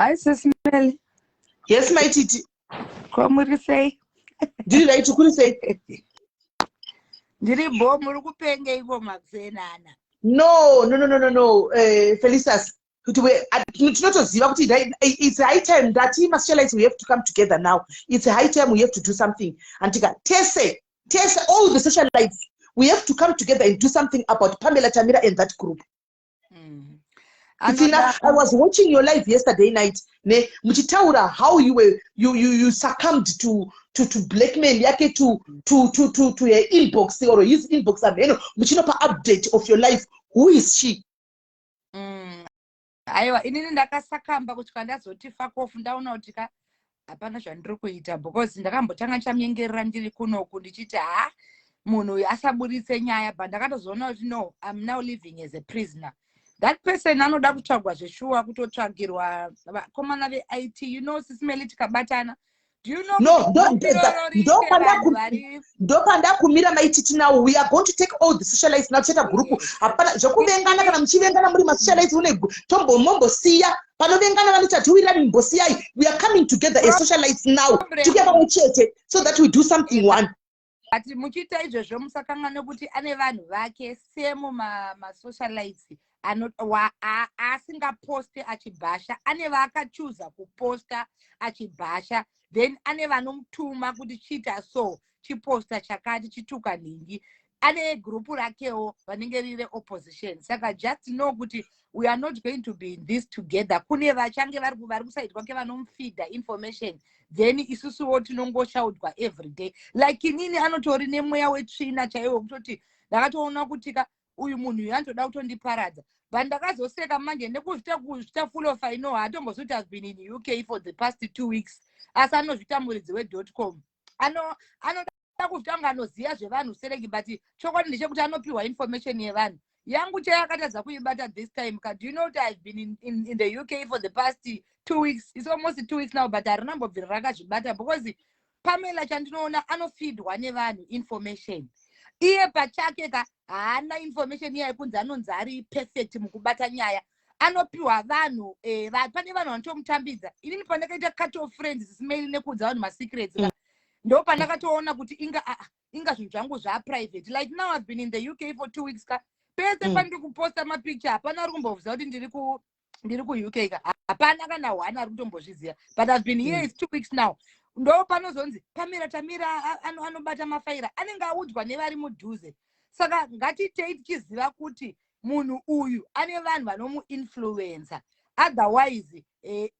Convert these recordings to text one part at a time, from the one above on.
Hi, Sis Melly. Yes, Mai Titi. Ko muri sei? Ndiri right, kuri sei? Ndiri bho, muri kupengeiko makusenana? No, no, no, no, no, no. Felicitas, kuti tinotoziva kuti it's high time ndati masocialites, we have to come together now. It's high time we have to do something. Andika tese, tese, all the socialites, we have to come together and do something about Pamela Tamira and that group. It's enough. I was watching your live yesterday night ne muchitaura how you were you you, you succumbed to blackmail yake, to her inbox or his inbox, amheno muchinopa update of your life. Who is she? Aiwa, inini ndakasakamba kusvika ndazoti fuck off. Ndaona kuti ka hapana zvandiri kuita, because ndakambotanga chamunyengerera ndiri kunoku ndichiti, ha, munhu uyu asaburitse nyaya, but ndakatozoona kuti no, I'm now living as a prisoner. That person anoda kutsvagwa zveshuwa, kutotsvagirwa vakomana veIT. Sis Melly, tikabatana, do you know No, kuti group iroro riite vanhu vari ndopandakumira, Mai Titi. Now we are going to take all the socialites now, toita group. Hapana zvokuvengana. Kana muchivengana muri masocialites, une tombosiya panovengana vanoti hatiwirirani, mbosiyai. We are coming together as socialites now. Problem. Tikuya pamwe chete so that we do something one. But muchiita izvozvo, musakanganwe kuti ane vanhu vake semu masocialites asingaposte achibhasha. Ane vaakachuza kuposta achibhasha, then ane vanomutuma kuti chiita so, chiposta chakati, chituka nhingi. Ane gurupu rakewo vanenge riri opposition. Saka just know kuti we are not going to be in this together. Kune vachange vari kuside kwake vanomufeeda information, then isusuwo tinongoshaudzwa every day. Like inini, anotori nemweya wetsvina chaiwo, kutoti ndakatoona kuti ka uyu munhu uyu anotoda kutondiparadza. But ndakazoseka manje nekuzvita kuzvita full of I know. Haatombozoti have been in UK for the past 2 weeks, asi anozvita muridzi wedot com. Anoda kuzvita kunge anoziva zvevanhu sereki, but chokwadi ndechekuti anopiwa information yevanhu. Yangu chaiyo akatadza kuibata this time ka. Do you know kuti I've been in the UK for the past 2 weeks? It's almost 2 weeks now, but harina mbobvira rakazvibata, because Pamela, chandinoona, anofeedwa nevanhu information. Iye pachake ka haana information iya yekunzi anonzi ari perfect mukubata nyaya. Anopiwa vanhu, pane vanhu vanotomutambidza. Inini pandakaita cut off friends, Sis Melly, nekuudza vanhu masecrets ka, ndo pandakatoona kuti inga ah, ah, inga zvinhu zvangu zvaprivate. Like now I've been in the UK for 2 weeks ka, pese pandiri kuposta mapicture, hapana ari kumboziva kuti ndiri kuUK ka. Hapana kana one ari kutombozviziva, but I've been here, it's 2 weeks now. Ndo panozonzi Pamela Tamira anobata mafaira anenge audzwa nevari mudhuze. Saka ngatitei tichiziva kuti munhu uyu ane vanhu vanomuinfluensa. Otherwise,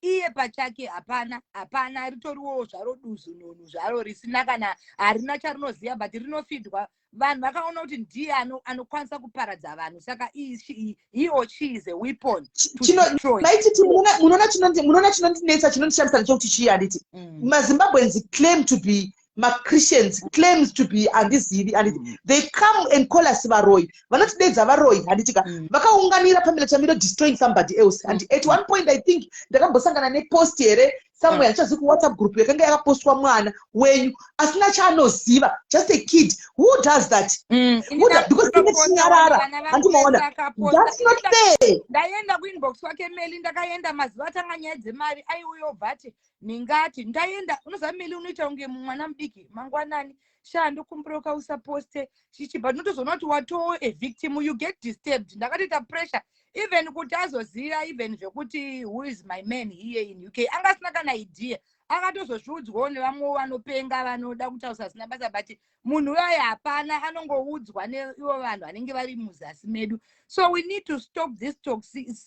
iye pachake hapana, hapana, ritoriwo zvaro duzununu zvaro risina kana, harina charinoziva, but rinofeedwa vanhu. Vakaona kuti ndiye anokwanisa kuparadza vanhu, saka he or she is a weapon to destroy. Mai Titi, munoona chinondinetsa, chinondishamisa ndechekuti chii, handiti? MaZimbabweans claim to be maChristians, claims to be handizivi, handiti? They come and call us varoi, vanotidedza varoi, handiti ka? Vakaunganira Pamela Tamira destroying somebody else. And at one point, I think ndakambosangana nepost here somewhere, handichazivi, kuWhatsApp group yakanga yakapostwa mwana wenyu asina chaanoziva, just a kid. Who does that? Because ine tichinyarara, handimaona? That's not fair. Ndaenda kuinbox kwake, Meli. Ndakaenda mazuva atanga nyaya dzemari, aiuya obva ati ningati ndaenda. Unoziva, Meli, unoita kunge mwana mudiki mangwanani, sha, ndokumbira usaposte chichi, but unotozoona kuti watoo a victim. You get disturbed. Ndakatoita pressure even kuti azoziva even zvekuti who is my man here in UK. Anga asina kana idea, akatozozviudzwawo nevamwewo vanopenga, vanoda kutaurisa zvisina basa. But munhu uyoyo hapana, anongoudzwa neivo vanhu vanenge vari muzasi medu. So we need to stop this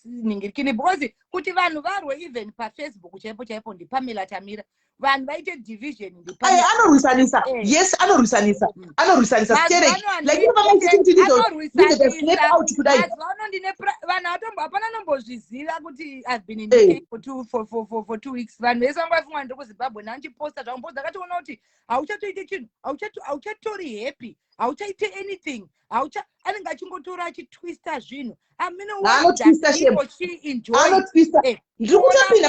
ningirikini, because kuti vanhu varwe even paFacebook chaipo chaipo ndiPamela Tamira. Vanhu vaite division. Aye, anorwisanisa. Yes, anorwisanisa. Anorwisanisa sterek. Like inopa out kudai. Mazuva ano ndine vanhu atombo, hapana anombozviziva kuti I've been in UK for 2 weeks. Vanhu vese vanga vafunga ndiri kuZimbabwe nandichiposta zvangu, because ndakatoona kuti hauchatoite chinhu, hauchatori happy, hauchaite anything, haucha anenge achingotora achitwista zvinhu. Anotwista. Ndiri kutopinda,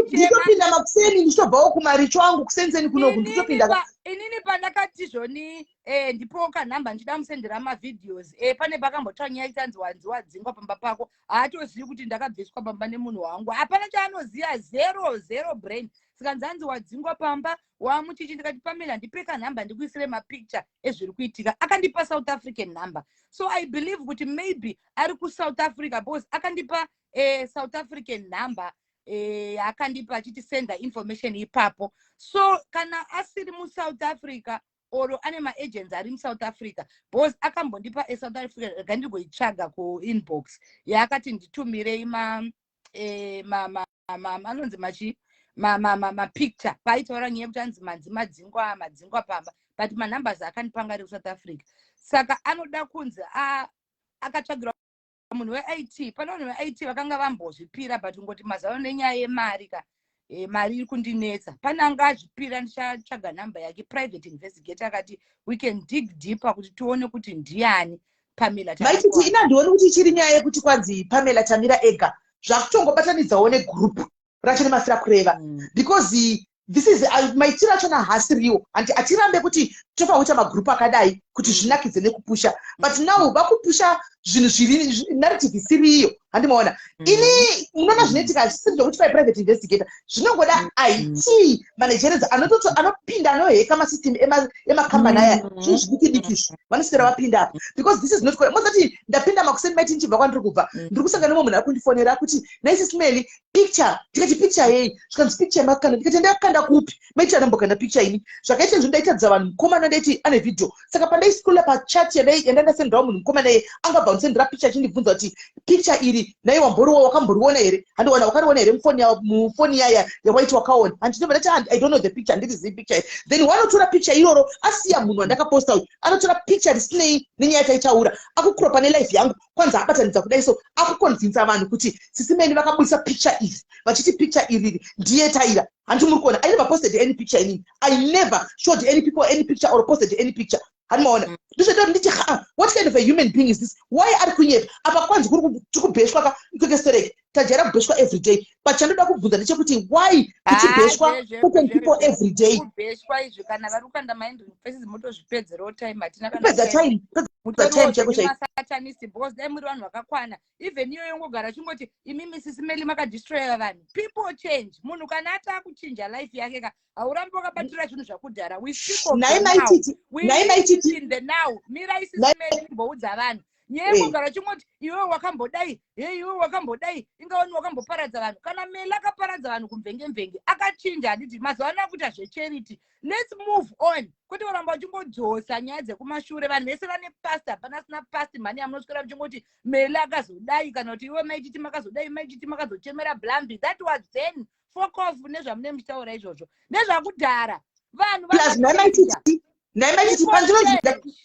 nditopinda makuseni, ndichitobvawo kumaricho angu kusenzeni kunoku, nditopinda. Inini pandakati zvoni ndipo kanhamba, ndichida musendera mavideos. Pane pakambotaura nyaya ichanzi wanzi wadzingwa pamba pako. Haatozivi kuti ndakabviswa pamba nemunhu wangu. Hapana chaanoziva, zero zero brain. Saka nzanzi wadzingwa pamba wamuchichi. Ndikati, "Pamela, ndipe kanhamba ndikuisire mapicture ezviri kuitika." Akandipa South African number, so I believe kuti maybe ari kuSouth Africa, because akandipa South African number akandipa achiti senda information ipapo. So kana asiri muSouth Africa or ane maagents ari muSouth Africa, because akambondipa eSouth Africa. Rega ndirgoitsvaga kuinbox yaakati nditumirei ma, eh, ma, ma, ma, anonzi machi mapicture paitaura nyaya yekuti anzi manzi madzingwa, madzingwa pamba, but manumbers akandipanga ari kuSouth Africa. Saka anoda kunzi akatsvagirwa munhu weIT. Pane vanhu veIT vakanga vambozvipira, but ngoti mazuva ano nenyaya yemari ka, mari iri kundinetsa. Pane anga azvipira, ndichatsvaga nhamba yake, private investigator, akati we can dig deeper kuti tione kuti ndiani Pamela. Maititi, ina handioni kuti ichiri nyaya yekuti kwanzi Pamela Tamira ega. Zvakutongobatanidzawo negroup racho nemafira kureva, because this is maitiro achona haasiriwo. Handi atirambe kuti tofanira kuita magroup akadai kuti zvinakidze nekupusha, but now vakupusha zvinhu zviri narrative isiriyo. Handimaona ini, munoona zvinoitika hazvisiri zvokuti fai private investigator, zvinongoda IT managers anopinda, anoheka masystem emakambani aya. Zvinhu zvidiki diki izvi vanoswera vapinda apa, because this is not mozati. Ndapinda makuseni, maiti ndichibva kwandiri kubva, ndiri kusangana nemumwe munhu ari kundifonera kuti, "Naisi Smeli, picture." Ndikati, "Picture yei?" Zvikanzi, "Picture yemakanda." Ndikati, "Ndakanda kupi?" Maiti anambokanda picture ini zvakaita izvo. Ndaitadza vanhu, mukomana ndaiti ane vhidhio. Saka pandaiscrolla pachat yandandasenderawo munhu, mukomana iye angabva kundisendera picture achindibvunza kuti, "Picture iri nai wamboriwo, wakamboriona here? Handiona wakariona here mufoni yaya yawaiti wakaona?" Handinobva ndati, "I don't know the picture, handirizivi picture iri." Then wanotora picture iroro, asiya munhu wandakaposta uyu, anotora picture risinei nenyaya yataitaura, akucropa nelife yangu, kwanzi abatanidza kudai. So akuconvinsa vanhu kuti sisimeni vakabudisa picture iri, vachiti picture iriri ndiye taira. Handi muri kuona, I never posted any picture inini. I never showed any people any picture or posted any picture. Handimaona ndizvoita kuti nditi, "Ha, what kind of a human being is this? Why ari kunyepa apa?" Kwanzi kuri tiri kubheshwa ka ikekesereke, tajaira kubheshwa every day, but chandoda kubvunza ndechekuti why kuchibheshwa certain people every day? Kubheshwa izvi, kana vari kukanda maangry faces, motozvipedzerawo time, hatina. Kupedza time, kupedza time chaiko chaiko. Masatanist, because dai muri vanhu vakakwana, even iyoyo ngogara chingoti imimi sisimeli makadestroya vanhu. People change. Munhu kana ati akuchinja life yake ka, haurambi wakabatira zvinhu zvakudhara. We speak of Nhai the now. Maititi. We Nhai live Maititi. in the now. Mirai, sisimeli, imboudza vanhu nyaya yekugara chingoti iwewe wakambodai, he, iwewe wakambodai, ingawani wakamboparadza vanhu. Kana Meli akaparadza vanhu kumvenge mvenge, akachinja, handiti? Mazuva ano akuita zvecharity. Let's move on, kwete kuramba uchingodzosa nyaya dzekumashure. Vanhu vese vane past, hapana asina past. Mhani yamunoswera muchingoti Meli akazodai, kana kuti iwe Maititi makazodai, Maititi makazochemera blambi, that was then. Fuck off nezvamune muchitaura izvozvo, nezvakudhara. Vanhu Plus nhai vanochinja. Maititi, nhai Maititi, pandinonzi,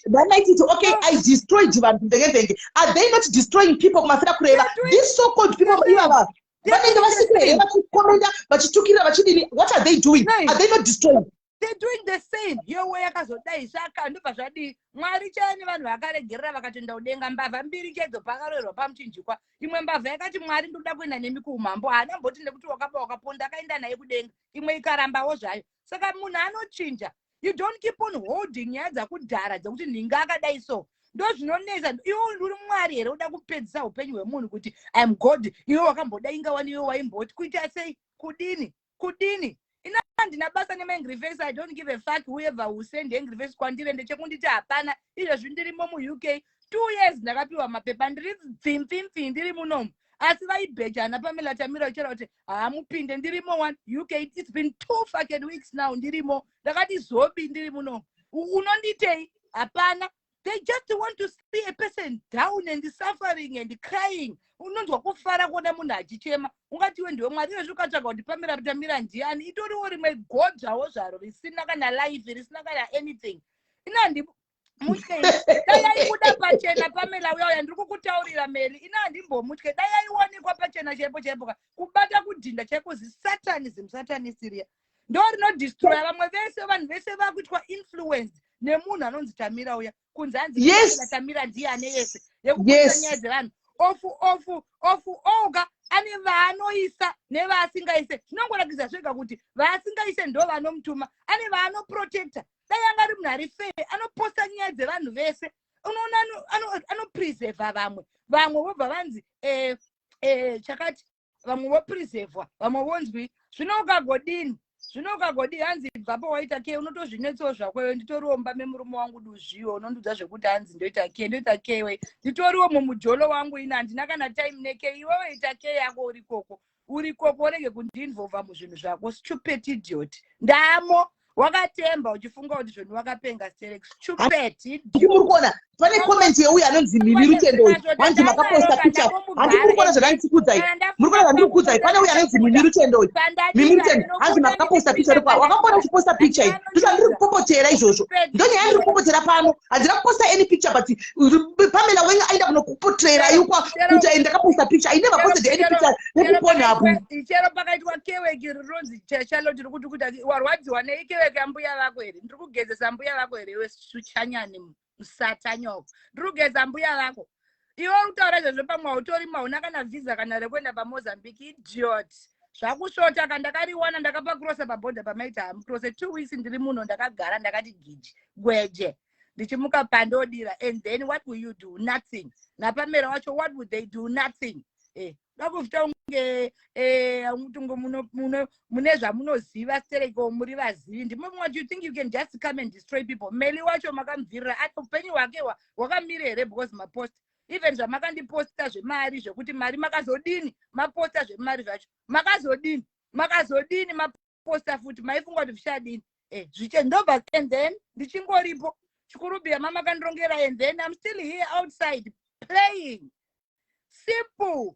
nhai Maititi, okay, I destroyed vanhu mvenge mvenge. Are they not destroying people kumafira kureva? These so called people ivava vanenge vasiko here vachikomenda, vachitukirira, vachidini? What are they doing? Are they not destroying? They're doing the same. Yowe yakazodai, saka ndobva zvadii? Mwari chaiyo nevanhu vakaregerera vakatoenda kudenga. Mbavha mbiri chaidzo pakaroverwa pamuchinjikwa, imwe mbavha yakati, "Mwari, ndoda kuenda nemi kuumambo." Haana mboti nekuti wakaba, wakaponda. Akaenda naye kudenga. Imwe ikarambawo zvayo. Saka munhu anochinja. You don't keep on holding nyaya dzakudhara dzekuti nhinga akadai. So ndo zvinonetsa. Iwe uri Mwari here uda kupedzisa upenyu hwemunhu kuti I am God? Iwe wakambodai, ingawani iwe waimboti kuita sei, kudini, kudini? Ina handina basa nemaangry face. I don't give a fuck whoever will send angry face kwandiri. Ndechekunditi hapana. Izvezvi ndirimo muUK 2 years, ndakapiwa mapepa, ndiri pfimfimfi, ndiri munomu, asi vaibhejana Pamela Tamira uchera kuti haamupinde. Ndirimo one UK, it's been 2 fucking weeks now, ndirimo, ndakati zobi, ndiri munomu. Unonditei? Hapana. They just want to see a person down and suffering and crying. Unonzwa kufara kuona munhu achichema, ungati iwe ndiwe Mwari. Izvezvi ukatsvaga kuti Pamela Tamira ndiani, itoriwo rimwe godzvawo zvaro risina kana life, risina kana anything. Ina handimutye. Dai aibuda pachena Pamela uya uya, ndiri kukutaurira Meli, ina handimbomutye. Dai aionekwa pachena chaipo chaipo ka, kubata kudhinda chaiko, zisatanism, satanisiria ndo rinodestroya vamwe vese. Vanhu vese vakuitwa influenced nemunhu anonzi Tamira uya, kunzi hanzi Tamira ndiye ane yese yekubudisa nyaya dzevanhu. Of oga ane vaanoisa nevaasingaise. Zvinongorakidza zvega kuti vaasingaise ndo vanomutuma. Ane vaanoprotecta. Dai anga ari munhu ari fair, anoposta nyaya dzevanhu vese. Unoona anopreserva vamwe, vamwe vobva vanzi chakati, vamwe vopreservwa, vamwe vonzwi. Zvino ukagodini? Zvino ukagodii? Hanzi bvapo waita ke, unotozvinetsawo zvako iwe. Nditoriwo mumba memurume wangu duzviwo, unondiudza zvekuti hanzi ndoita ke, ndoita ke we. Nditoriwo mumujolo wangu ina, handina kana time neke. Iwewe ita ke yako uri koko, uri koko, urege kundiinvolva muzvinhu zvako. Stupid idiot. Ndamo wakatemba uchifunga kuti zvoni wakapenga sterek. Stupid idiot. Muri kuona pane comment yeuyo anonzi Mimi Rutendo uyu, hanzi makaposta picture. Handi muri kuona zvandandikuudzai? Muri kuona zvandiri kuudzai? Pane uyo anonzi Mimi Rutendo uyu, Mimi Rutendo, hanzi makaposta picture. Rikwa wakambona uchiposta picture iyi? Ndozvandiri kupopotera izvozvo, ndonyaya ndiri kupopotera pano. Handina kuposta any picture, but Pamela wenyu aenda kunokupotera ikwa kuti ndakaposta picture. I never posted any picture nekuPornhub. Chero pakaitwa care work rinonzi Charlotte, riri kuti kuti warwadziwa nei? Care work yambuya vako here? Ndiri kugezesa mbuya vako here iwe suchanyani musatanyoko? Ndiri kugeza mbuya vako iwe uri kutaura izvozvo? Pamwe hautori, mauna kana visa kana rekuenda paMozambique. Idiot. Zvakusvota ka. Ndakariwana, ndakapakrosa pabhodha pamaita hamukrose. 2 weeks ndiri muno, ndakagara ndakati giji gweje, ndichimuka pandodira. And then what will you do? Nothing. NaPamela wacho, what would they do? Nothing. Dakufita kunge tunge mune zvamunoziva stereko, muri vazivi ndimo. What you think, you can just come and destroy people? Meli wacho makamubvirira, ati upenyu hwake hwakamira here because mapost? Even zvamakandiposta zvemari, zvekuti mari makazodini? Maposta zvemari zvacho makazodini? Makazodini maposta futi? Maifunga kuti zvichadini? Zviche ndobva. And then ndichingoripo chikurubhiya mamakandirongera, and then I'm still here outside playing simple.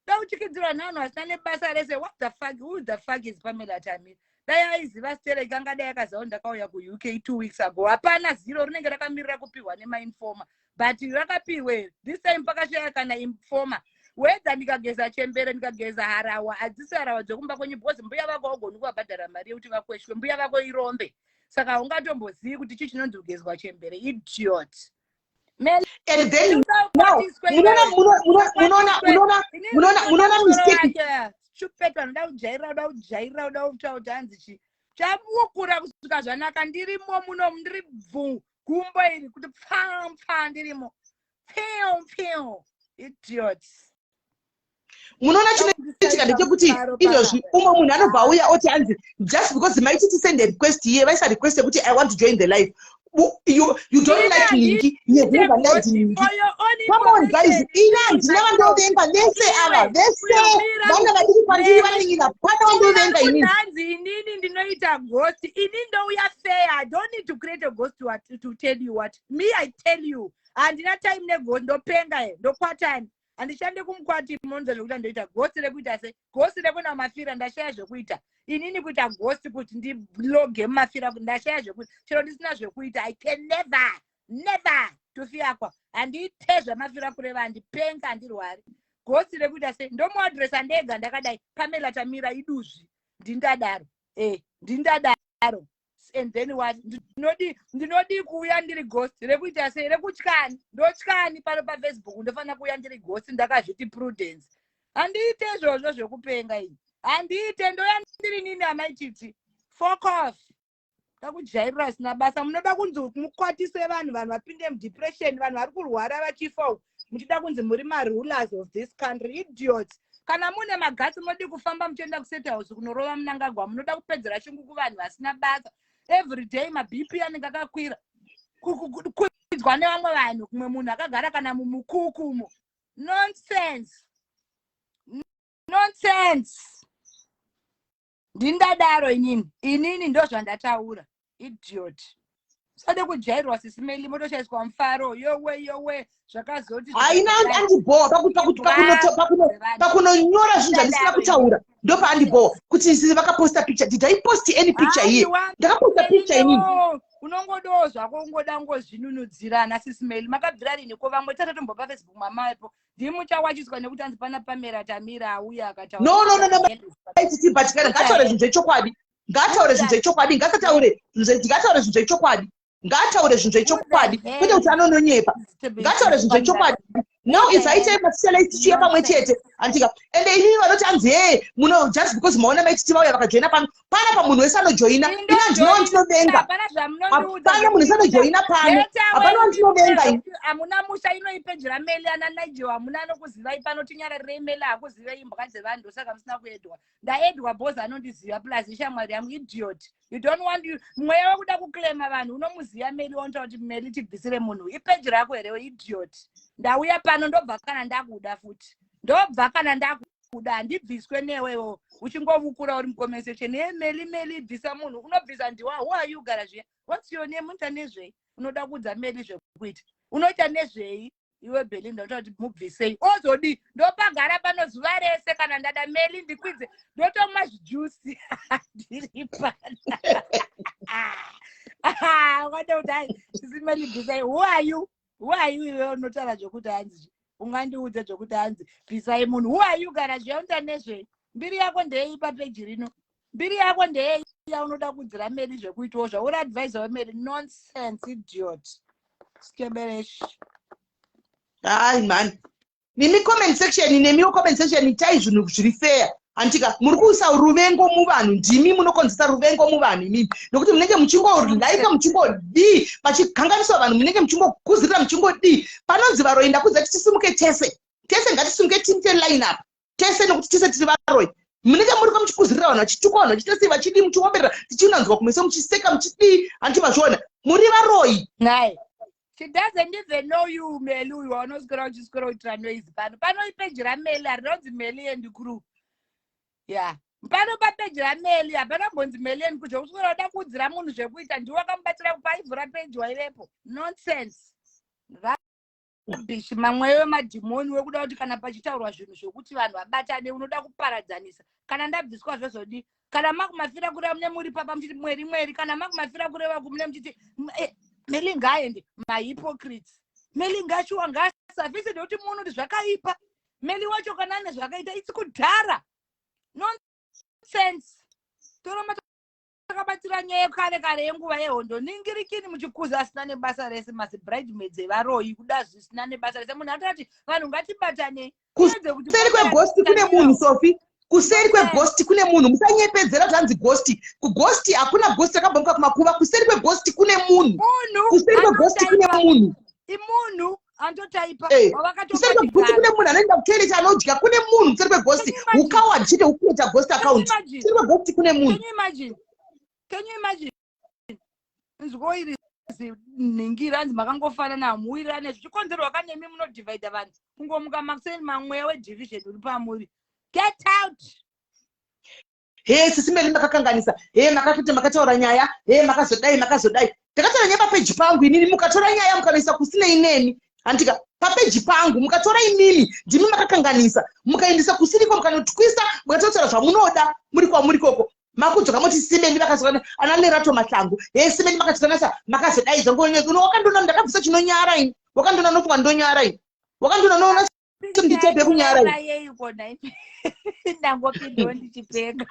Dauchikidzirwa nevanhu vasina nebasa rese. What the fuck? Who the fuck is Pamela Tamira? Dai aiziva sterek, angadai akaziva kuti ndakauya kuUK 2 weeks ago. Hapana zero rinenge rakamirira kupiwa nemainformer, but rakapiwe this time pakashaya kana informer. Whether ndikageza chembere, ndikageza harawa, hadzisi harawa dzekumba kwenyu, because mbuya vako haugoni kuvabhadhara mari yekuti vakweshwe. Mbuya vako irombe, saka haungatombozivi kuti chii chinonzi kugezwa chembere. Idiot. And then now munoona mistake. Stupid. Vanoda kujairira, uda kujairira, uda kutaura kuti hanzi chi chamukura kusvika zvanaka. Ndirimo muno, ndiri bvu gumbo iri kuti pfa pfa, ndirimo pfiu pfiu. Idiots. Munoona chinoitika ndechekuti izvozvi umwe munhu anobva auya oti hanzi just because maititi send a request here, vaisa request yekuti "I want to join the live." You don't like Ningi, you have never liked Ningi. Come on guys, ina handina vandovenga. Vese ava, vese vana vadiki kwandiri, vanin'ina, pana vandovenga inini. Hanzi inini ndinoita ghost. Ini ndouya fair. I don't need to create a ghost to tell you what me I tell you. Handina time neghost. Ndopenga e? Ndokwatani? Handishande kumukwati monza zvekuti andoita ghost rekuita se ghost rekuenda mumafira. Ndashaya zvekuita inini kuita ghost kuti ndiloge mumafira? Ndashaya zvekuita. Chero ndisina zvekuita, I can never, never tofiyakwa. Handiite zvamafira kureva, handipenga, handirwari. Ghost rekuita se ndomuadresa ndega ndakadai. Pamela Tamira iduzvi, ndindadaro, ndindadaro. And then what? Ndinodi kuuya ndiri ghost rekuita sei? Rekutyani? Ndotyani pano paFacebook? Ndofanira kuuya ndiri ghost ndakazviti Prudence? Handiite izvozvo zvekupenga ini, handiite. Ndoya ndiri nini. Amaititi fuck off. Dakujairira zvisina basa. Munoda kunzi mukwatise vanhu, vanhu vapinde mudepression, vanhu vari kurwara vachifa uku, muchida kunzi muri marulers of this country. Idiots. Kana mune maguts, munodi kufamba muchienda kuState House kunorova Munangagwa. Munoda kupedzera shungu kuvanhu vasina basa. Every day maBP anenge akakwira, kwidzwa nevamwe vanhu, kumwe munhu akagara kana mumukukumo. Nonsense, nonsense. Ndindadaro inini, inini ndo zvandataura. Idiot. Usade kujairwa, sisimeli, motoshaiswa mufaro. Yowe, yowe, zvakazoti. Haina andibhowa pakunonyora zvinhu zvandisina kutaura. Ndopaandibhowa kuti sisi vakaposta picture. Did I post any picture here? Ndakaposta picture inini? Unongodawo zvako, ungoda ngozvinunudzirana. Sisimeli, makabvira rini ko? Vamwe tatatombopa Facebook mamapo, ndimuchawachiswa nekuti anzi pana Pamela Tamira auya akataura. No, no, no, no. But kana ngataure zvinhu zvechokwadi, ngaataure zvinhu zvechokwadi, ngasataure, ngataure zvinhu zvechokwadi, ngaataure zvinhu zvechokwadi, kwete kuti anononyepa. Ngaataure zvinhu zvechokwadi. Now it's high time masocialites tichiuya pamwe chete, andika. Ende inini vanoti hanzi, "He, muno," just because maona maititi vauya vakajoina pano, panapa munhu wese anojoina. Ina ndinowa ndinovenga. Hapana zvamunondiudza. Hapana munhu wese anojoina pano. Hapana wandinovenga ini. Hamuna musha inoipejera Meli ana Nigel. Hamuna anokuzivai pano. Tinyararirei. Meli hakuzivei, imbwa dzevanhu. Ndosaka musina kuedwa. Ndaedwa bhozi anondiziva, plus ishamwari yangu. Idiot. You don't want you mweya wekuda kuclaima vanhu. Unomuziva Meli? Wanoita kuti Meli tibvisire munhu ipeji rako here? Idiot. Ndauya pano, ndobva kana ndakuda futi, ndobva kana ndakuda. Handibviswe newewo uchingovukura uri mucomment section ye Meli, Meli bvisa munhu. Unobvisa ndiwa? Who are you? Gara zviya. What's your name? Unoita nezvei? Unoda kuudza Meli zvekuita? Unoita nezvei iwe, Belinda? Unoita kuti mubvisei ozodi? Ndopagara pano zuva rese. Kana ndada Meli ndikwidze, ndotomwa zvijusi ndiri pana. Wada kuti hai, sisi Meli bvisai. Who are you? Who are you iwe unotaura zvokuti hanzi ungandiudze zvokuti hanzi bvisai munhu? Who are you? Gara zviya. Unoita nezvei? Mbiri yako ndeyei papeji rino? Mbiri yako ndeyei yaunoda kuudzira Meli zvekuitawo zvauri advisor weMeli? Nonsense, idiot, skeberesh. Hayi mani, nemi comment section, nemiwo comment section, itai zvinhu zviri fair, handika. Muri kuisa ruvengo muvanhu. Ndimi munokonzesa ruvengo muvanhu imimi, nokuti munenge muchingolaika, muchingodii, pachikanganiswa vanhu munenge muchingokuzirira, muchingodii. Panonzi varoyi, ndakudza tisimuke tese. Tese ngatisimuke, tiite line up tese, nokuti tese tiri varoyi. Munenge muri muchikuzirira vanhu, vachitukwa vanhu, vachiita sei, vachidii, muchiomberera, tichinanzwa kumeso, muchiseka, muchidii. Handiti mazviona? Muri varoyi. Nai, she doesn't even know you, Meli uyu waunoswera uchiswera kuitira noise pano. Pano ipeji raMeli, harinonzi Meli and Crew ya. Pano papeji raMeli hapana mbonzi Meli and Crew. Zvokuswera uda kuudzira munhu zvekuita, ndiwe wakamubatsira kupaivhura peji, waivepo. Nonsense, rubbish. Mamweyo emadhimoni wekuda kuti kana pachitaurwa zvinhu zvokuti vanhu vabatane, unoda kuparadzanisa. Kana ndabviswa zvozodi? Kana makumafira kureva mune muri papa muchiti mweri mweri, kana makumafira kureva kumune muchiti Meli ngaaende. Mahypocrites. Meli ngashuwa ngaasafise nekuti muone kuti zvakaipa. Meli wacho kana ane zvakaita, itsi kudhara. Nonsense. Toroma takabatira nyaya yekare kare yenguva yehondo ningirikini, muchikuza asina nebasa rese. Mazibridemaids evaroyi, kuda zvisina nebasa rese. Munhu atati vanhu ngatibatanei. Kuseri kweghost kune munhu, Sofi. Kuseri kweghost kune munhu. Musanyepedzera kuti hanzi ghost. Kughost hakuna ghost rakabvamuka kumakuva. Kuseri kweghost kune munhu. Kuseri kweghost kune munhu. Imunhu andotaipa. Eh, kuseri kweghost kune munhu anoenda kutoilet, anodya. Kune munhu kuseri kweghost. Ukaward chete ukuita ghost account. Kuseri kweghost kune munhu. Can you imagine? Nzwo iri nhingira hanzi makangofanana, hamuwirirane, zvichikonzerwa kanemi munodivhaidha vanhu. Kungomuka makuseni, mamweya wedivision uri pamuri. Get out. He, sisi Meli makakanganisa. He, makatoita, makataura nyaya. He, makazodai, makazodai. Ndakataura nyaya papeji pangu inini. Mukatora nyaya mukanoisa kusinei nemi, handika. Papeji pangu mukatora imimi, ndimi makakanganisa. Mukaendesa kusiriko, mukanotwisa, mukatotaura zvamunoda muri kwamuri koko. Makudzoka moti simeni vakazokana ana Lerato Mahlangu. He, simeni makatikanasa, makazodai zvongo. Wakandona ndakabvisa chinonyara ini? Wakandona nofunga ndonyara ini? Wakandona noona nditepe kunyara ini? Yeiko nai? Ndangopindawo ndichipenga.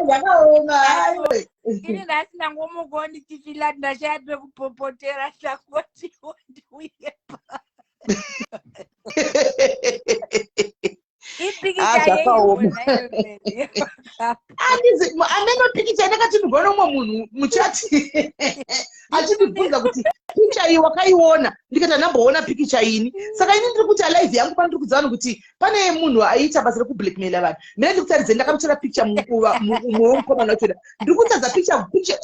Zvakaoma, aiwe. Ini nhasi ndangomukawo ndichifila ndashaya pekupopotera, ndangotiwo ndiuye pa Ah, zvakaoma. Andizi ameno pikicha ndakatumirwa nomumwe munhu muchati achindibvunza kuti picha iyi wakaiona. Ndikati handamboona pikicha ini. Saka ini ndiri kuti alive yangu pandiri kudza vanhu kuti pane munhu aiita basa rekublackmaila vanhu. Mine ndiri kutaridze, ndakamutora picha mumwe wemukomana wachona. Ndiri kutadza picha picha.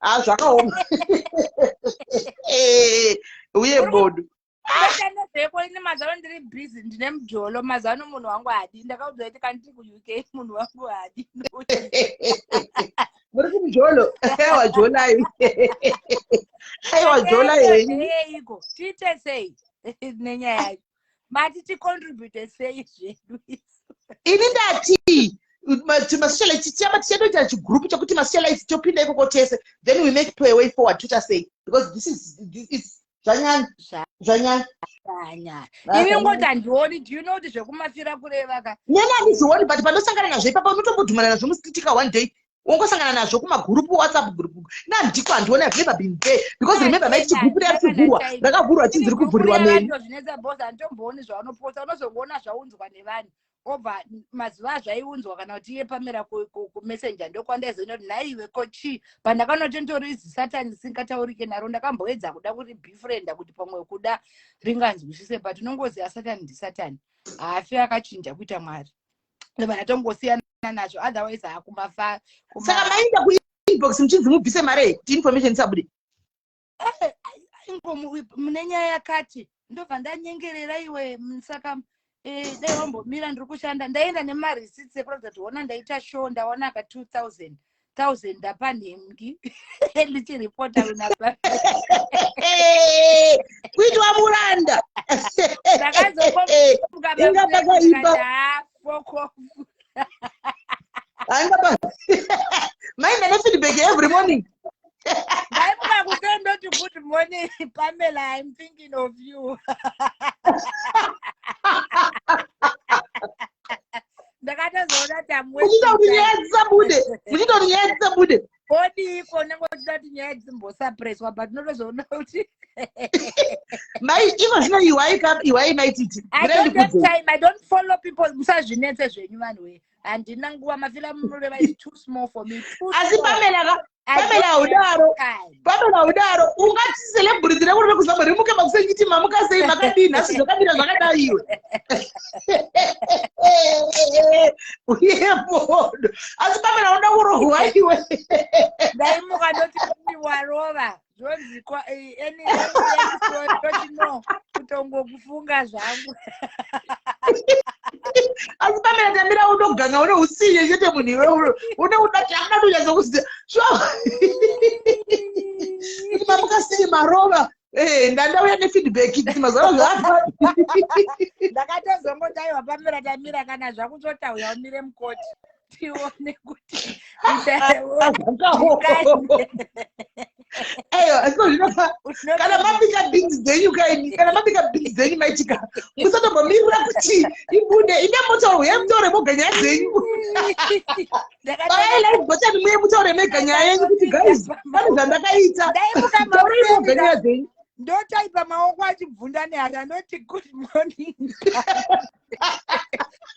Ah, zvakaoma. Eh, uye bodo. Nezveko ini mazano ndiri busy, ndine mujolo mazano. Munhu wangu hadi. Ndakaudzwa kuti kana ndiri kuUK munhu wangu hadi. Muri kumujolo? Aiwa, jolai, aiwa, jolai henyu. Yeiko? Tiite sei nenyaya yacho? Mati ticontribute sei zvedu isu? Ini ndati masocialite tichamba tichatoita chigroup chekuti masocialite topinda ikoko tese, then we make a way forward. Toita sei? Because this is zvanyanya, zvanyanya. Anya ini ngoti handioni. Do you know kuti zvekumafira kureva ka? Nene handizioni, but pandosangana nazvo ipapa, unotombodhumana nazvo musititika one day. Ungosangana nazvo kumagurupu, WhatsApp group. Nandiko handiona, have never been there, because remember maiti gurupu riya richivhurwa, rakavhurwa chinzi riri kuvhurirwa neni. Zvinetsa boss, handitombooni zvaunoposta, unozoona zvaunzwa nevanhu obva mazuva azvaiunzwa kana kuti iye Pamela kuMessenger. Ndokwandaizoona kuti nhaiwe kochii. Pandakanoti nditori zisatani risingataurike naro, ndakamboedza kuda kuti befrienda kuti pamwe kuda ringanzwisise, but unongoziva Satani ndisatani, haafi akachinja kuita Mwari. Ndobva ndatongosiyana nazvo, otherwise hakumafa. Saka maenda kuinbox muchinzi mubvise mari kuti information isabude? Ingo mune nyaya yakati, ndobva ndanyengerera iwe. Saka dai wambomira, ndiri kushanda. Ndaenda nemareceipts ekuratidza kuti hona, ndaita show, ndawana ka 2000 thousand, ndapa nhengi, ndichiripota kunapa. Kuitwa muranda. Ndakazoinga pakaipa. Foko. Angapa maenda nefeedback every morning. Ndaimuka kuseni ndoti, "Good morning, Pamela, I'm thinking of you." Ndakatozoona Muchiita kuti nyaya dzisabude, muchiita kuti nyaya dzisabude. Odiko unenge uchida kuti nyaya dzimbosapreswa, but unotozoona kuti Mai, iko zvino iwai ka, iwai maititi. I don't have time. I don't follow people. Musazvinetse zvenyu vanhu we, handina nguva. Mafila munoreva is too small for me. Too Asi small. Pamela ka, I Pamela, don't have udaro. time. Pamela, udaro ungati celebrity rekuri rekuZimbabwe rimuke makuseni chiti, "Mamuka sei, makadii nhasi, zvakamira zvakadai?" Iwe uye bodo. Asi Pamela, unoda kurohwa iwe. Ndaimuka ndoti, "Warova zvonzi any story?" Ndoti, "No, kutongokufunga zvangu." Asi Pamela Tambira, unoganga une usinye chete munhu iwe. Une udati akuda kunyatsokuziva kuti, "Mamuka sei, marova?" Ndandauya nefeedback kuti mazuva zvaaka. Ndakatozongoti, "Aiwa, Pamela Tamira, kana zvakutotauya umire mukoti tione kuti." Aiwa, asi zvino kana mabika beans dzenyu kaini, kana mabika beans dzenyu maitika, musatombomirira kuti ibude. Ine mutauro, uye mutaure moga nyaya dzenyu. Barai like button, muye mutaure mega nyaya yenyu kuti, "Guys, pane zvandakaita." Ndaimuka Taurai moga nyaya dzenyu. Ndotaipa maoko achibvunda nehasha, ndoti, "Good morning."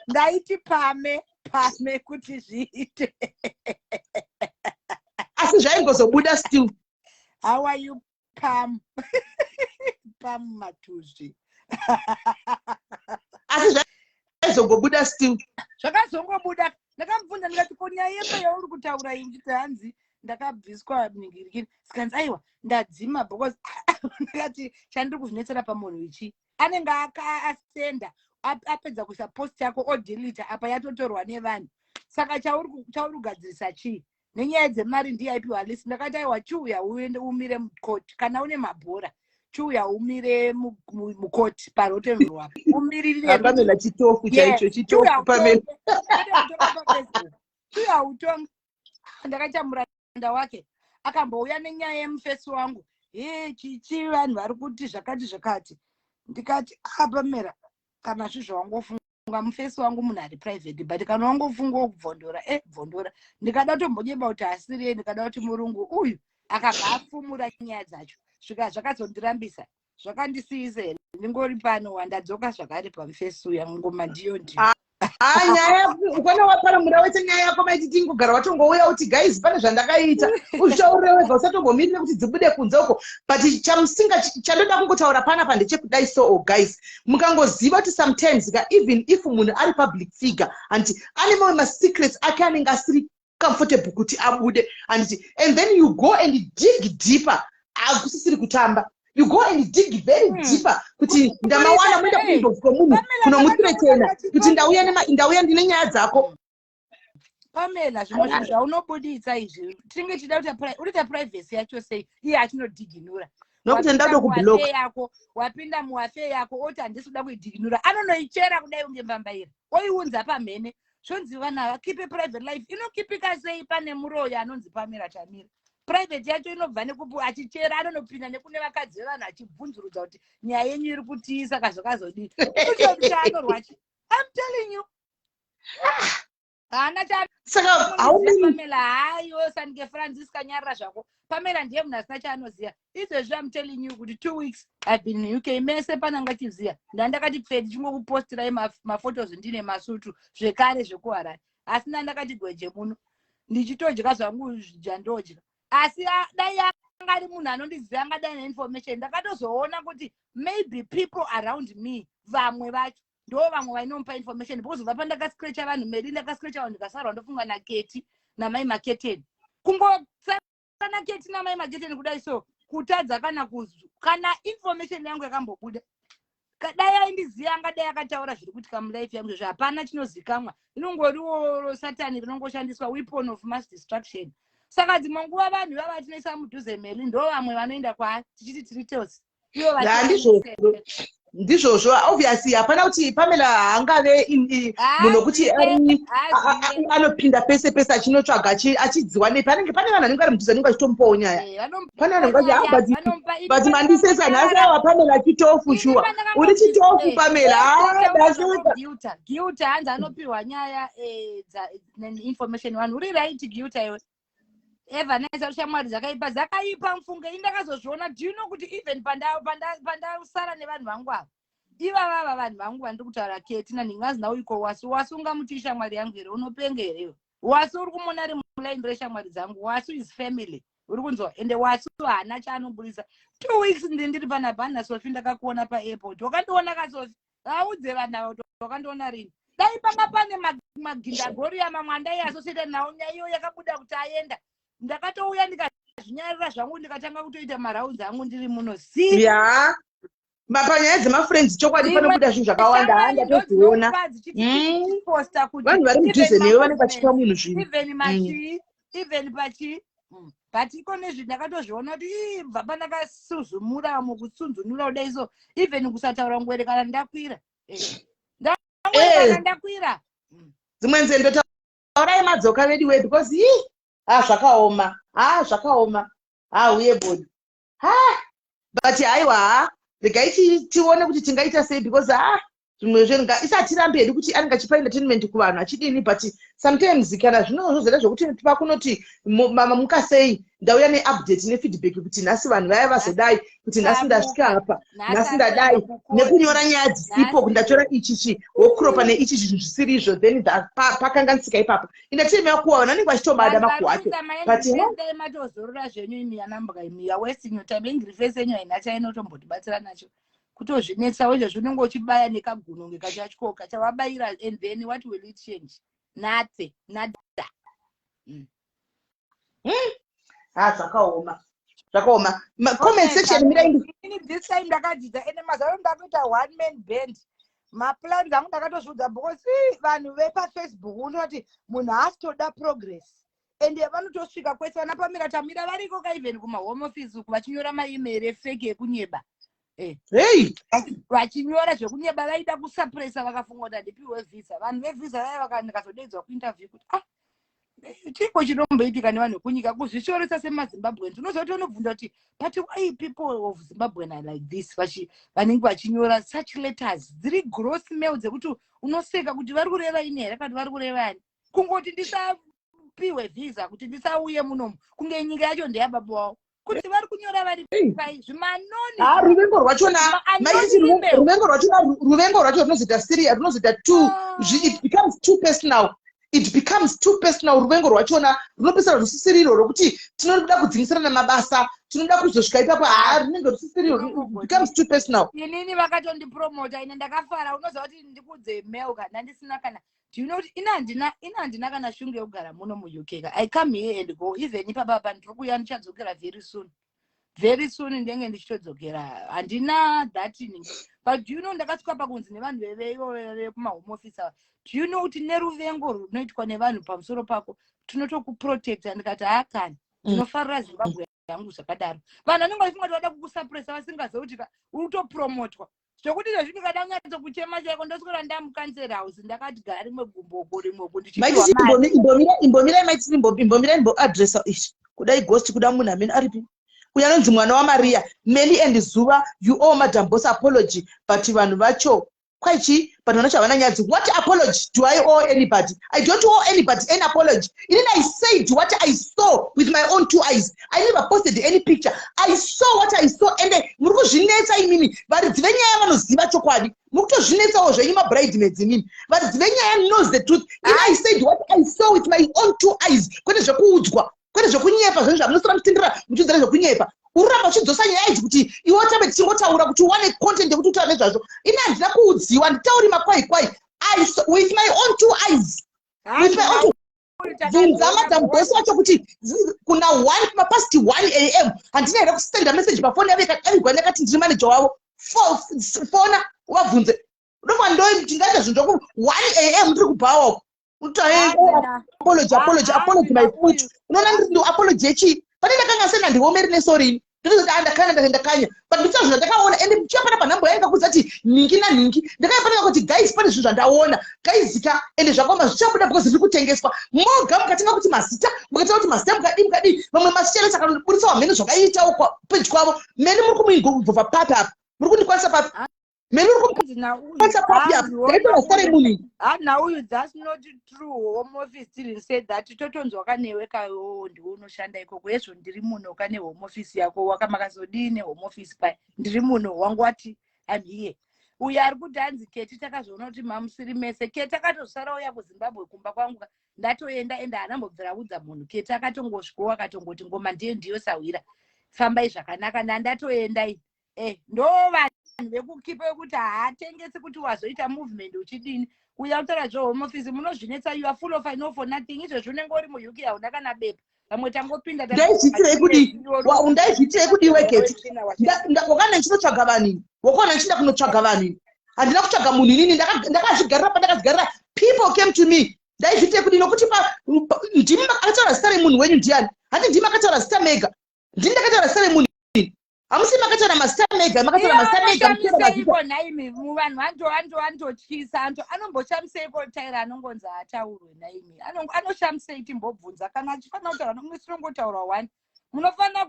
Ndaiti pame pame kuti zviite. Asi zvaingozobuda still. "How are you, Pam? Pam matuzvi." Asi zvaizongobuda still. Zvakazongobuda. Ndakamubvunza ndikati, "Ko nyaya yemba yauri kutaura iyi?" Nditi, "Hanzi ndakabviswa ningirikiri." Sikanzi, "Aiwa, ndadzima," because ndakati, "Chandiri kuzvinetsera pamunhu ichi, anenge asenda, apedza kuisa post yako, odelita, apa yatotorwa nevanhu. Saka chauri kugadzirisa chii nenyaya dzemari?" Ndiye aipiwa list. Ndakati, "Aiwa, chiuya uende umire mukoti kana une mabhora. Chiuya umire mukoti parotenro apo, umiririre." Pamela chitofu chaicho, chitofu Pamela. Chiuya utonge. Ndakaita muranda wake akambouya nenyaya yemufesi wangu, "He, chichi, vanhu vari kuti zvakati zvakati." Ndikati, "Apamera, kana zvizvo wangofunga, mufesi wangu munhu ari private, but kana wangofunga wokubvondora, bvondora." Ndikada kutombonyeba kuti asiriye, ndikada kuti murungu uyu akabva afumura nyaya dzacho, svika zvakazondirambisa, zvakandisiyisa here. Ndingori pano, wandadzoka zvakare pamufesi uya. Ngoma ndiyo ndiyo. Ah, nyaya ukona waparamura wese nyaya yako maiti, tingogara watongouya uti, "Guys, pane zvandakaita," uzvitaurire wega, usatombomiri nekuti dzibude kunze uko. But chamusinga chandoda kungotaura panapa ndechekudai so, oh, guys, mukangoziva kuti sometimes ka, even if munhu ari public figure, handiti ane mamwe masecrets ake anenge asiri comfortable kuti abude, handiti? And then you go and dig deeper, hakusisiri kutamba. You go and dig very deeper kuti ndamawana, muenda kuinbox kwemunhu kunomuthreatena kuti ndauya ndine nyaya dzako. Pamela, zvimwe zvinhu zvaunobuditsa izvi, tinenge tichida kuti unoita privacy yacho sei iye achinodhiginura? Nokuti ndauda kublock. Yako, wapinda muaffair yako, oti, "Handisi kuda kuidhiginura." Anonoichera kudai unge mbambaira, oiunza pamhene. Zvonzi vanhu ava keep private life. Inokipika sei pane muroyi anonzi Pamela Tamira? Private yacho inobva nekupi? Achichera, anonopinda nekune vakadzi vevanhu achibvunzurudza kuti, "Nyaya yenyu iri kutii, saka zvakazodii?" Utomuti anorwachi. I'm telling you. Haana. Saka how many Pamela haiwo, sanike Francis, kanyarira zvako. Pamela ndiye munhu asina chaanoziva izvezvi. Am telling you kuti 2 weeks I've been in UK, mese pananga chiziya ndandakati pfeti chingokupostirai maphotos ndine masutu zvekare zvekuHarare, asi ndandakati gweje muno ndichitodya zvangu zvandodya. Asi dai anga ari munhu anondiziva, angadai neinformation. Ndakatozoona kuti maybe people around me, vamwe vacho ndo vamwe vainomupa information, because kubva pandakascratcha vanhu meri, ndakascratcha vanhu ndikasarwa, ndofunga naKeti namai Maketeni, kungosara naKeti namai Maketeni kudai, so kutadza kana kana information yangu yakambobuda. Dai aindiziva, angadai akataura zviri kuitika mulife yangu. Izvozvo hapana chinozikamwa, inongoriwo satani rinongoshandiswa, weapon of mass destruction. Saka dzimwe nguva vanhu ivava tinoisa mudhuze meli ndo vamwe vanoenda kwaari tichiti tiri tels ivo. Ya, ndizvozvo, ndizvozvo. Obviously hapana kuti Pamela haangave munhu wekuti anopinda pese pese achinotsvaga achidziwa nepi. Anenge pane vanhu vanenge vari mudhuze vanenge vachitomupawo nyaya. Pane vanhu vanenge vachi, "Ah, but mandisesa nhasi awa Pamela chitofu shuwa, uri chitofu Pamela." Ah, ndaseka. Gilta, Gilta hanzi anopiwa nyaya neinformation. Vanhu, uri right Gilta, iwe eva naisa shamwari dzakaipa, dzakaipa mufunge. Ini ndakazozviona, do you know kuti even pandasara nevanhu vangu ava, ivavava vanhu vangu vandiri kutaura, Keti nanhingazi nauiko, Wasu, Wasu ungamuti ishamwari yangu here? Unopenga herewe? Wasu uri kumona ari mulaini reshamwari dzangu. Wasu is family, uri kunzwa? Ende Wasu haana chaanoburisa. 2 weeks ndiri panapa naSofi, ndakakuona paairport. Wakandiona kaSofi? Audze vanhu ava kuti wakandiona rini. Dai panga pane magindagoriya mamwe andai associated nawo, nyaya iyo yakabuda kuti aenda, ndakatouya ndikazvinyarira zvangu, ndikatanga kutoita marounds angu ndiri muno si. Ya, panyaya dzemafriends chokwadi panobuda zvinhu zvakawanda. Handatodziona. Posta kuti Vanhu vari mudhuze newe vanenge vachipa munhu zvinhu. Even machii, even pachii, but iko nezvi ndakatozviona kuti ii, bva pandakasuzumura mukutsunzunura kudai, so even kusataura ngwere kana ndakwira. Ndangwere kana ndakwira. Dzimwe nzendo taurai madzoka vediwe, because ii, ha, zvakaoma, ha, zvakaoma, ha, uye body, ha, but haiwa, ha, regai tione kuti tingaita sei, because ha, zvimwe zvenga isatirambi hedu kuti anenge achipa entertainment kuvanhu achidini, but sometimes kana zvinozozoita zvokuti pakunoti mamuka sei, ndauya neupdate nefeedback kuti nhasi vanhu vaya vazodai, kuti nhasi ndasvika apa, nhasi ndadai, nekunyora nyaya dzisipo, kuti ndatora ichichi wokropa neichi zvinhu zvisiri izvo, then pakanganisika ipapo. Entertainment yakuwa, vanhu vanenge vachitomada makuhwa acho, but Dai matozorora zvenyu imi anambwa imi. You are wasting your time. Angry face yenyu haina chainotombotibatsira nacho, kutozvinetsawo izvozvo. Unenge uchibaya nekaguno ngekachatyoka chavabayira, and then what will it change? Nothing, nada. Ha, zvakaoma, zvakaoma. Comment section mirai. Ini this time ndakadzidza, ende mazuva ano ndakuita one man band. Maplans angu ndakatozviudza, because ii, vanhu vepaFacebook unoti munhu haasitoda progress, ende vanotosvika kwese. Vana Pamira Tamira variko ka, even kumahome office uku vachinyora maemail efake ekunyeba. Hei. Vachinyora zvekunyeba, vaida kusuppressa, vakafunga kuti handipiwe visa. Vanhu vevhisa vaya ndikazodaidzwa kuinterview kuti, ah, chiko chinomboitika nevanhu vekunyika kuzvishoresa semaZimbabweans? Unoziva kuti unobvunza kuti, but why people of Zimbabwean are like this? Vanenge vachinyora such letters dziri gross mail dzekuti unoseka kuti vari kureva ini here, kana vari kureva ani? Kungoti ndisapiwe visa, kuti ndisauye munomu, kunge nyika yacho ndeyababa wavo, kuti vari kunyora vari pai zvimanoni. Ha, ruvengo rwachona maiti, ruvengo rwachona, ruvengo rwacho runozoita serious, runozoita too it becomes too personal, it becomes too personal. Ruvengo rwachona runopesana rusisiriro rwokuti tinoda kudzingisirana mabasa, tinoda kuzosvika ipapo. Ha, runenge rusisiriro, it becomes too personal. Inini vakatondipromota, ine ndakafara. Unoziva kuti ndikudze mail ka, ndandisina kana, do you know kuti ina handina kana shungu yekugara muno muUK ka. I come here and go. Even ipapapa ndiri kuuya, ndichadzokera very soon, very soon ndenge ndichitodzokera. Handina that ini. But do you know ndakasvika pakunzi nevanhu veveivo vekumahome office ava, do you know kuti neruvengo runoitwa nevanhu pamusoro pako tinotokuprotecta? Ndikati haakani, ndinofarira Zimbabwe yangu zvakadaro. Vanhu vanenge vachifunga kuti vada kukusuppressa, vasingazivi kuti uri kutopromotwa, zvokuti izvezvi ndikada kunyatsokuchema chaiko, ndoswera ndamucouncil house, ndakati gara rimwe gumbo uko, rimwe uko, ndichipiwa mari. Imbomirai maitisi, imbomirai imboadressa ichi. Kudai ghost, kuda munhu amene aripi uyo anonzi mwana waMaria. Meli and Zuva, you owe Madam Boss apology, but vanhu vacho Kwaichi vanhu vanacho havana nyadzi. What apology do I owe anybody? I don't owe anybody any apology. Inini I said what I saw with my own two eyes. I never posted any picture. I saw what I saw. Ende muri kuzvinetsa imimi. Varidzi venyaya vanoziva chokwadi. Muri kutozvinetsawo zvenyu, mabridemaids imimi. Varidzi venyaya knows the truth. In I said what I saw with my own two eyes, kwete zvekuudzwa, kwete zvekunyepa. Zvenyu zvamunosora muchitendera muchiudzana zvekunyepa. Uri kuramba uchidzosa nyaya idzi kuti iwe tabe tichingotaura kuti uwane content yekuti utaura nezvazvo. Ini handina kuudziwa, nditauri makwai kwai. I saw with my own two eyes, with my own two. Bvunza Madam Boss wacho kuti kuna 1, mapast 1 a.m., handina here kusenda message pafoni yavo ikadavigwa ndakati ndiri manager wavo? Fona uvabvunze. Ndobva ndo ndingaita zvinhu zvoku 1 a.m. ndiri kubhawa kuti apology, apology, apology my foot. Unoona, ndiri ndo apology yechii? Pane ndakanga sena ndiomeri nesorini, ndinozoti a ndakanya, ndakanya, but nditsa zvinhu zvandakaona. Ende ndichiya pana panhambo yainga kuudza kuti nhingi nanhingi, ndakaya kuti guys, pane zvinhu zvandaona gaizika, ende zvakaoma, zvichabuda because zviri kutengeswa. Moga mukatenga kuti mazita, mukatenga kuti mazita, mukadii, mukadii. Vamwe masichelesi akanoburitsawo mhene zvakaitawo peji kwavo. Mene muri kumuingobva papi apa? Muri kundikwanisa papi? Mene uri kumukwanisa papi apa? Ndaitora zita remunhu. Nauyu, that's not true. Home Office didn't say that. Totonzwa kanewe kawo, ndiwe unoshanda ikoko. Hezvo, ndiri muno kane Home Office yako. Wakamakazodii neHome Office pai? Ndiri muno wangu, wati I'm here. Uyo ari kuti hanzi Keti, takazoona kuti mamusiri mese. Keti akatosara uya kuZimbabwe kumba kwangu, ndatoenda, ende haana mbobvira audza munhu. Keti akatongosvikowo, akatongoti ngoma ndiyo ndiyo, sahwira, fambai zvakanaka, ndandatoenda. Ndo vanhu vekukipa vekuti haatengesi kuti wazoita movement uchidini. Uya kutaura zveHome Office, munozvinetsa. You are full of I know for nothing. Izvezvi unenge uri muUK, hauna kana bepa. Vamwe tangopinda. Ndaizviitirei kudii? Ndaizviitirei kudii wegeti? Wakana ndichinotsvaga vanhu ini, wakaona ndichienda kunotsvaga vanhu ini. Handina kutsvaga munhu inini, ndakazvigarira pandakazigarira. People came to me. Ndaizviitei kudii? Nokuti ndimi akataura zita remunhu wenyu ndiani? Handi ndimi akataura zita mega? Ndini ndakataura zita remunhu ini? Hamusi makataura mazita mega? Makataura mazita mega, muchitora mazita. Anomboshamiseiko nhaimi? Muvanhu antotyisa anto anomboshamiseiko? Taira anongonzi ataurwe nhaimi. Anoshamisei? Timbobvunza kana achifanira kutaura nomisirongotaura one. Munofanira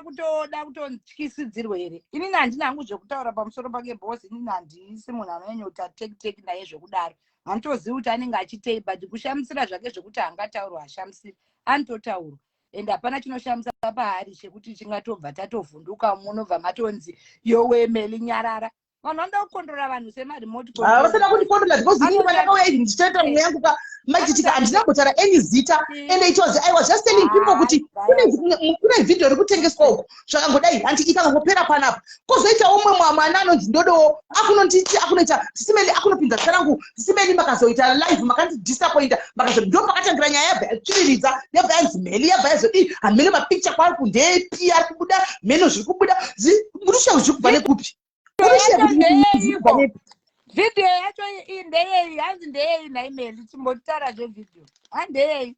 kutoda kutotyisidzirwa here? Inini handina hangu zvekutaura pamusoro pake, boss. Inini handisi munhu anonyanya teki teki naye zvekudaro. Handitozivi kuti anenge achitei, but kushamisira zvake zvekuti haangataurwa, hashamisiri, anototaurwa. And hapana chinoshamisa paari chekuti chingatobva tatovhunduka. Munobva matonzi yowe Meli, nyarara. Vanhu vanoda kukondrora vanhu semaremote. Vasina kundikondrola because inini pandakauya izvi ndichitoita mweya yangu ka machitika, handina kumbotaura any zita. And it was I was just telling people kuti kune vhidhiyo iri kutengeswa uku, zvakangodai. Handi ikangopera panapa, kwozoita umwe mwana anonzi Ndodowo akunonditi akunoita Sisimeli, akunopinza zita rangu. Sisimeli, makazoita live, makandidisappointa, makazo ndo pakatangira nyaya yabva yatsviriridza, yabva yanzi Mheli, yabva yazodii. Hamene mapicture kwaari kundepi ari kubuda, mheno zviri kubuda. Murisha zviri kubva nekupi? Murisha kuti zviri kubva nepi? Vhidhiyo yacho iyi ndeyei? Hanzi ndeyei nhaimeli? Timbotaura zvevhidhiyo, handeyei?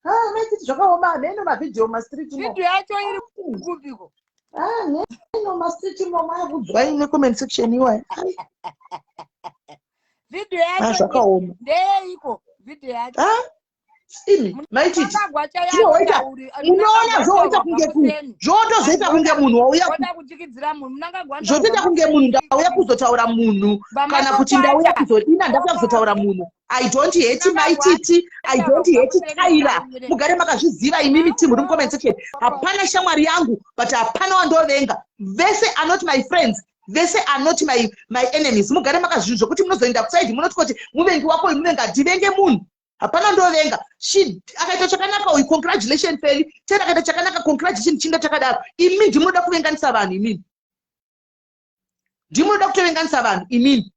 Ah, maititi zvakaoma. Mheno mavhidhiyo mastreet mo. Vhidhiyo yacho iri kupiko? Ah, mheno mastreet mo, maakudzwai necomment section iwayo. Vhidhiyo Ah, yacho zvakaoma. ndeyeiko vhidhiyo yacho? Ah, imi maititi, Mnangagwa Zvinoita- unoona zvoita kunge zvotozoita kunge munhu wauya oda kutyikidzira munhu Mnangagwa. Zvotoita kunge munhu ndauya kuzotaura munhu, kana kuti ndauya kuzodina, ndauya kuzotaura munhu. I don't hate Maititi, I don't hate Tyra. Mugare makazviziva imimi team uri mucomment section. Hapana shamwari yangu, but hapana wandovenga. Vese are not my friends, vese are not my enemies. Mugare makazvinhu zvokuti munozoenda kuside munoti kuti muvengi wako uyu, muvengi. Handivenge munhu, hapana ndovenga. Akaita chakanaka uyu, congratulation Feli Tera. Akaita chakanaka, congratulation. Chinga chakadaro. Imi ndimunoda kuvenganisa vanhu, imimi ndimunoda kutovenganisa vanhu imimi.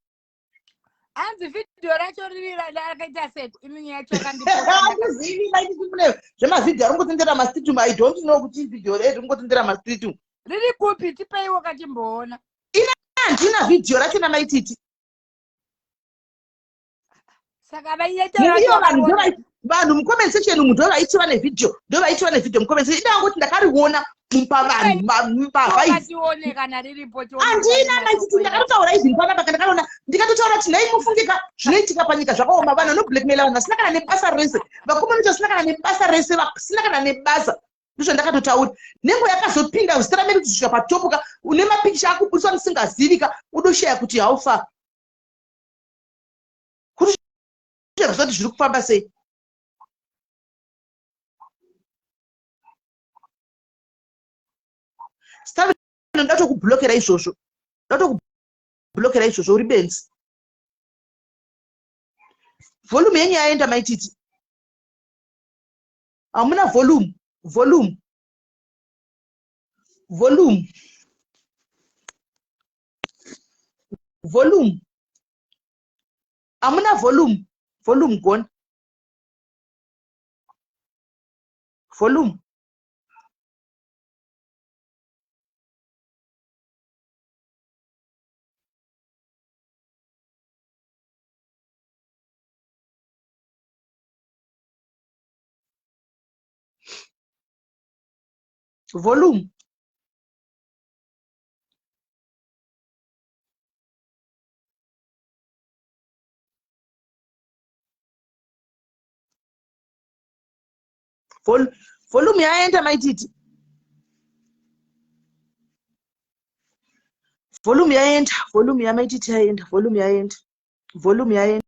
Hanzi vhidhiyo racho riri rakaita seko? Ini yacho Handizivi maititi, mune zvemavhidhiyo ari kungotendera mastreet umu. I don't know kuti vhidhiyo rei riri kungotendera mastreet umu. Riri kupi? Tipeiwo katimboona. Handina vhidhiyo racho namaititi. Saka vaiita Iyo vanhu vanhu mucomment section umu ndo vaichiva nevhidhiyo, ndo vaichiva nevhidhiyo mucomment section. Idangoti ndakariona pavanhu mbavha idzi. Tione kana riripo, tione. Handina maititi, ndakatotaura izvi panapa, ndakatoona, ndikatotaura kuti nhai mufungika, zvinoitika panyika zvakaoma. Vanhu vanoblackmaila vanhu vasina kana nebasa rese, vakomana vasina kana nebasa rese, vasina kana nebasa. Ndozvandakatotaura. Nenguva yakazopinda zita raMary kusvika patopuka, une mapikicha akubudiswa ndisingazivika, udoshaya kuti how far. Kuti zvati zviri kufamba sei. Stanley ndatokublockera izvozvo. Ndatokublockera izvozvo uri benzi. Volume yenyu yaenda maititi. Hamuna volume, volume. Volume. Volume. Hamuna volume. Volume gone. Volume. Volume. Vol volume yaenda maititi. Volume yaenda, volume yamaititi yaenda, volume yaenda. Volume yaenda,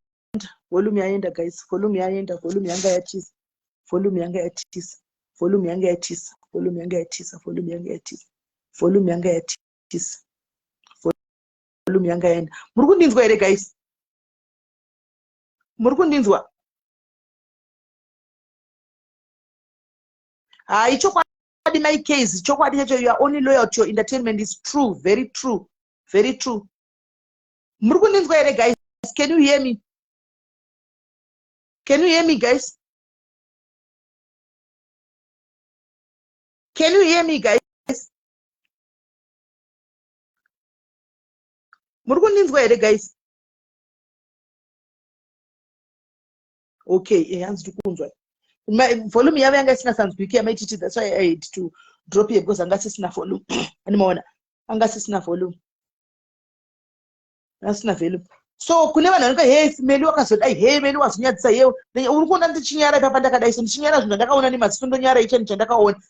volume yaenda guys, volume yaenda, volume yanga yatiza. Volume yanga yatiza. Volume yanga yatiza. Volume yanga yatiza. Volume yanga yatiza. Volume yanga yatiza. Volume yanga yaenda. Muri kundinzwa here guys? Muri kundinzwa? Hayi chokwadi my case, chokwadi chacho you are only loyal to your entertainment is true, very true. Very true. Muri kundinzwa here guys? Can you hear me? Can you hear me guys? Can you hear me guys? Muri kundinzwa here guys? Okay, hanzi tiri kunzwa. Volume yavo yanga isingasanzwiki yamaititi, that's why I had to drop here because anga sisina volume. Animaona, anga sisina volume. Asina value. So kune vanhu vanenge hey Meli wakazodai, hey Meli wazonyadzisa, hey uri kuona ndichinyara ipapa ndakadai so ndichinyara zvinhu zvandakaona nemaziso ndonyara ichani chandakaona.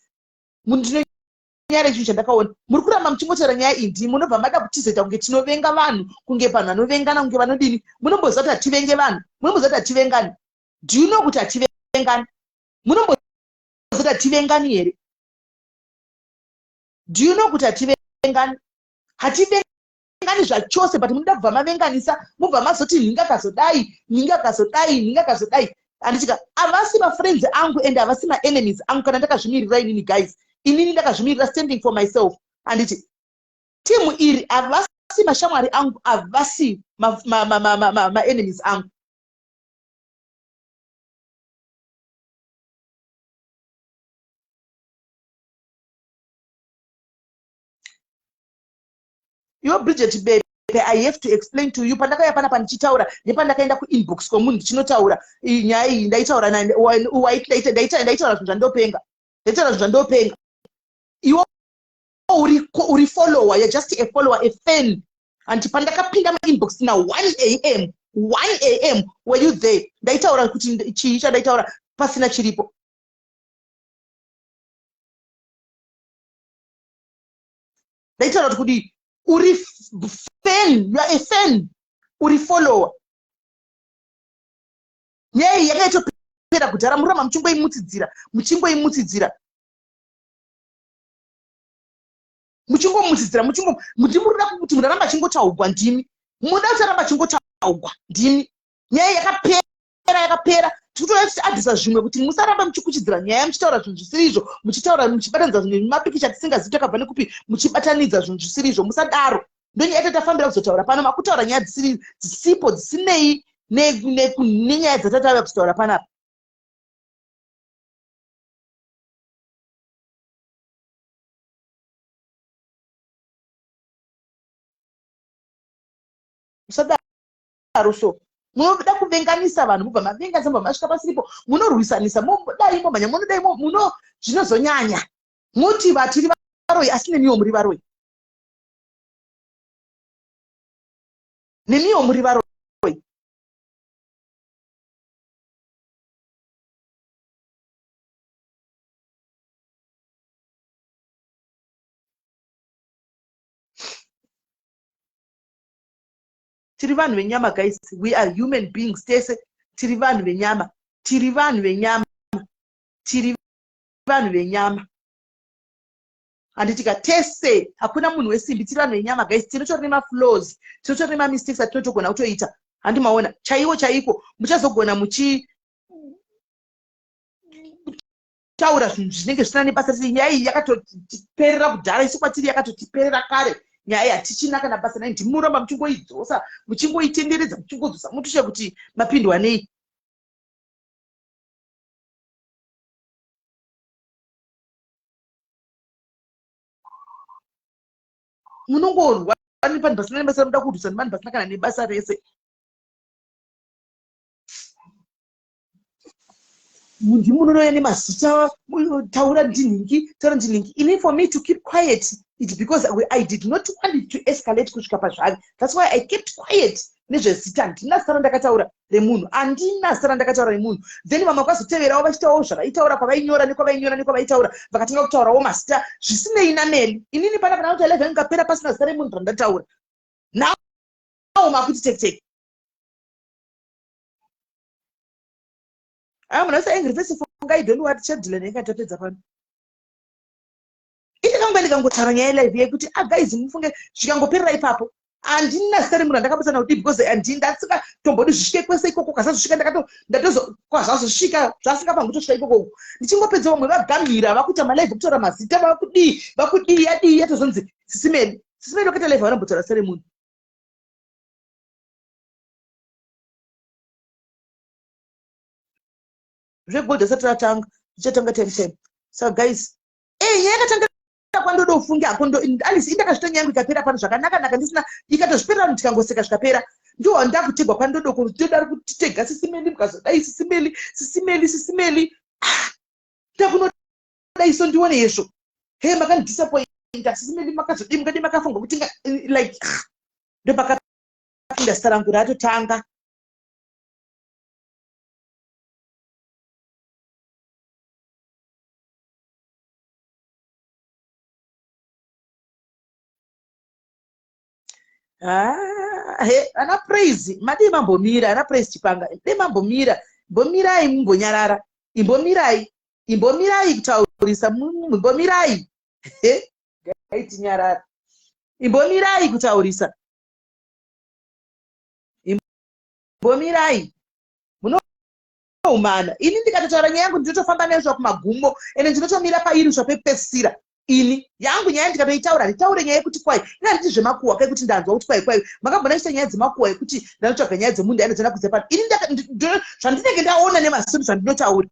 Ndinonyara chinhu chandakaona. Muri kuramba muchingotaura nyaya iyi ndimi munobva mada kutizoita kunge tinovenga vanhu, kunge vanhu vanovengana, kunge vanodini. Munomboziva kuti hativenge vanhu. Munomboziva kuti hativengani. Do you know kuti hativengani? Munomboziva kuti hativengani here? Do you know kuti hativengani? Hativengani zvachose, but munoda kubva mavenganisa, mubva mazoti nhingi akazodai, nhingi akazodai, nhingi akazodai. Handitika havasi mafriends angu and havasi maenemies angu kana ndakazvimirira inini guys. Inini ndakazvimirira standing for myself. Handiti timu iri havasi mashamwari angu, havasi maenemies angu. Iwe Bridget Bebe, I have to explain to you. Pandakauya panapa ndichitaura nepandakaenda kuinbox kwemunhu ndichinotaura nyaya iyi, ndaitaura ndaitaura zvinhu zvandopenga. Ndaitaura zvinhu zvandopenga. Iwe uri follower, you're just a follower, a fan. And pandakapinda muinbox na 1 a.m., 1 a.m., were you there? Ndaitaura kuti chii chandaitaura pasina chiripo. Ndaitaura kuti kudii? Uri fan, you are a fan, uri follower. Nyaya iyi yakaitopera kudhara, muramba muchingoimutsidzira, muchingoimutsidzira, muchingomutsidzira, muchingo ndimurida kuti munhu aramba achingotaugwa ndimi. Munoda kuti aramba achingotaugwa ndimi. Nyaya yakapera, yakapera. Tikutoda tichiadhisa zvimwe kuti musaramba muchikuchidzira nyaya, muchitaura zvinhu zvisiri izvo, muchitaura muchibatanidza zvinhu nemapikicha tisingazivi takabva nekupi, muchibatanidza zvinhu zvisiri izvo. Musadaro. Ndonyaya yatafambira kuzotaura pano. Makutaura nyaya dzisiri dzisipo, dzisinei nenyaya dzatatauya kuzotaura panapa. Musadaro. So munoda kuvenganisa vanhu, mubva mavenganisa, mubva masvika pasiripo, munorwisanisa, modai momhanya, munodai muno, zvinozonyanya muti vatiri varoyi, asi nemiwo muri varoyi, nemiwo muri varoyi. Tiri vanhu venyama, guys. We are human beings tese. Tiri vanhu venyama, tiri vanhu venyama, tiri vanhu venyama, handitika? Tese, hakuna munhu wesimbi. Tiri vanhu venyama, guys. Tinotori nemaflaws, tinotori nemamistakes atinotogona kutoita, handimaona chaiwo chaiko. Muchazogona muchi taura zvinhu zvinenge zvisina nebasa. Tiri nyaya iyi yakatotiperera kudhara isu, kwatiri yakatotiperera kare nyaya iyi, hatichina kana basa nayo. Ndimuramba muchingoidzosa, muchingoitenderedza, muchingodzosa, mutushe kuti mapindwa nei. Munongorwa nepanhu pasina nebasa, muda kurwisa nevanhu pasina kana nebasa rese. Ndimunouya nemazita, taura ndinhingi, taura ndinhingi. Ini, for me to keep quiet, it's because I did not want it to escalate kusvika pazvavi. That's why I kept quiet nezvezita. Handina zita randakataura remunhu, handina zita randakataura remunhu. Then vamwe vakazoteverawo vachitaurawo zvavaitaura, kwavainyora nekwavainyora nekwavaitaura, vakatanga kutaurawo mazita zvisinei naMeli. Inini pana kana kuti 11 ngapera pasina zita remunhu randataura. Now makuti tekiteki aya, munhu asa angry face. Fungai, don't worry, tichadhila nenga tapedza pano. Indikangova ndikangotaura nyaya yelive yekuti, ah guys, mufunge zvikangoperera ipapo. Handina zita remunhu andakabatsana kudii, because handindatsika tombodi zvisvike kwese ikoko. Kwazazosvika, ndakato ndatozo kwazazosvika zvasingafangi kutosvika ikoko uku. Ndichingopedza, vamwe vagamhira vakuita malive kutaura mazita, vakudii, vakudii, yadii, yatozonzi Sisimeli. Sisimeli vakaita live, vanombotaura zita remunhu. Zvegold asati ratanga, zvichatanga time time. Saka guys, nyaya yakatangira kwandoda ufunge hako. Alice, indakazvita nyaya yangu ikapera pano zvakanaka naka, ndisina, ikatozviperera, vanhu tikangoseka, zvikapera. Ndiwo ndakutegwa kwandodo, toda kutitega Sisimeli, mukazodai Sisimeli, Sisimeli, Sisimeli. Ah, ndakunodai so ndione hezvo, he, makandidisappointa Sisimeli, makazodii, mukadii, makafunga kuti like, ah, ndopakapinda zita rangu ratotanga. Ah, he, ana Praise, madii mambomira? Ana Praise Chipanga, dei mambomira, imbomirai, mumbonyarara, imbomirai, imbomirai kutaurisa, imbomirai. He, gaitinyarara, imbomirai kutaurisa, imbomirai, munoumana. Ini ndikatotaura nyaya yangu, ndinotofamba nayo zva kumagumo, ende ndinotomira pairi zvapekupedzisira. Ini yangu nyaya ndikatoitaura, handitaure nyaya yekuti kwai ina, handiti zvemakuhwa kai kuti ndanzwa kuti kwai kwai. Makambona chiita nyaya dzemakuhwa yekuti ndanotsvaga nyaya dzemunda yandodzana kudza pano? Ini zvandinenge ndaona nemaziso zvandinotaura.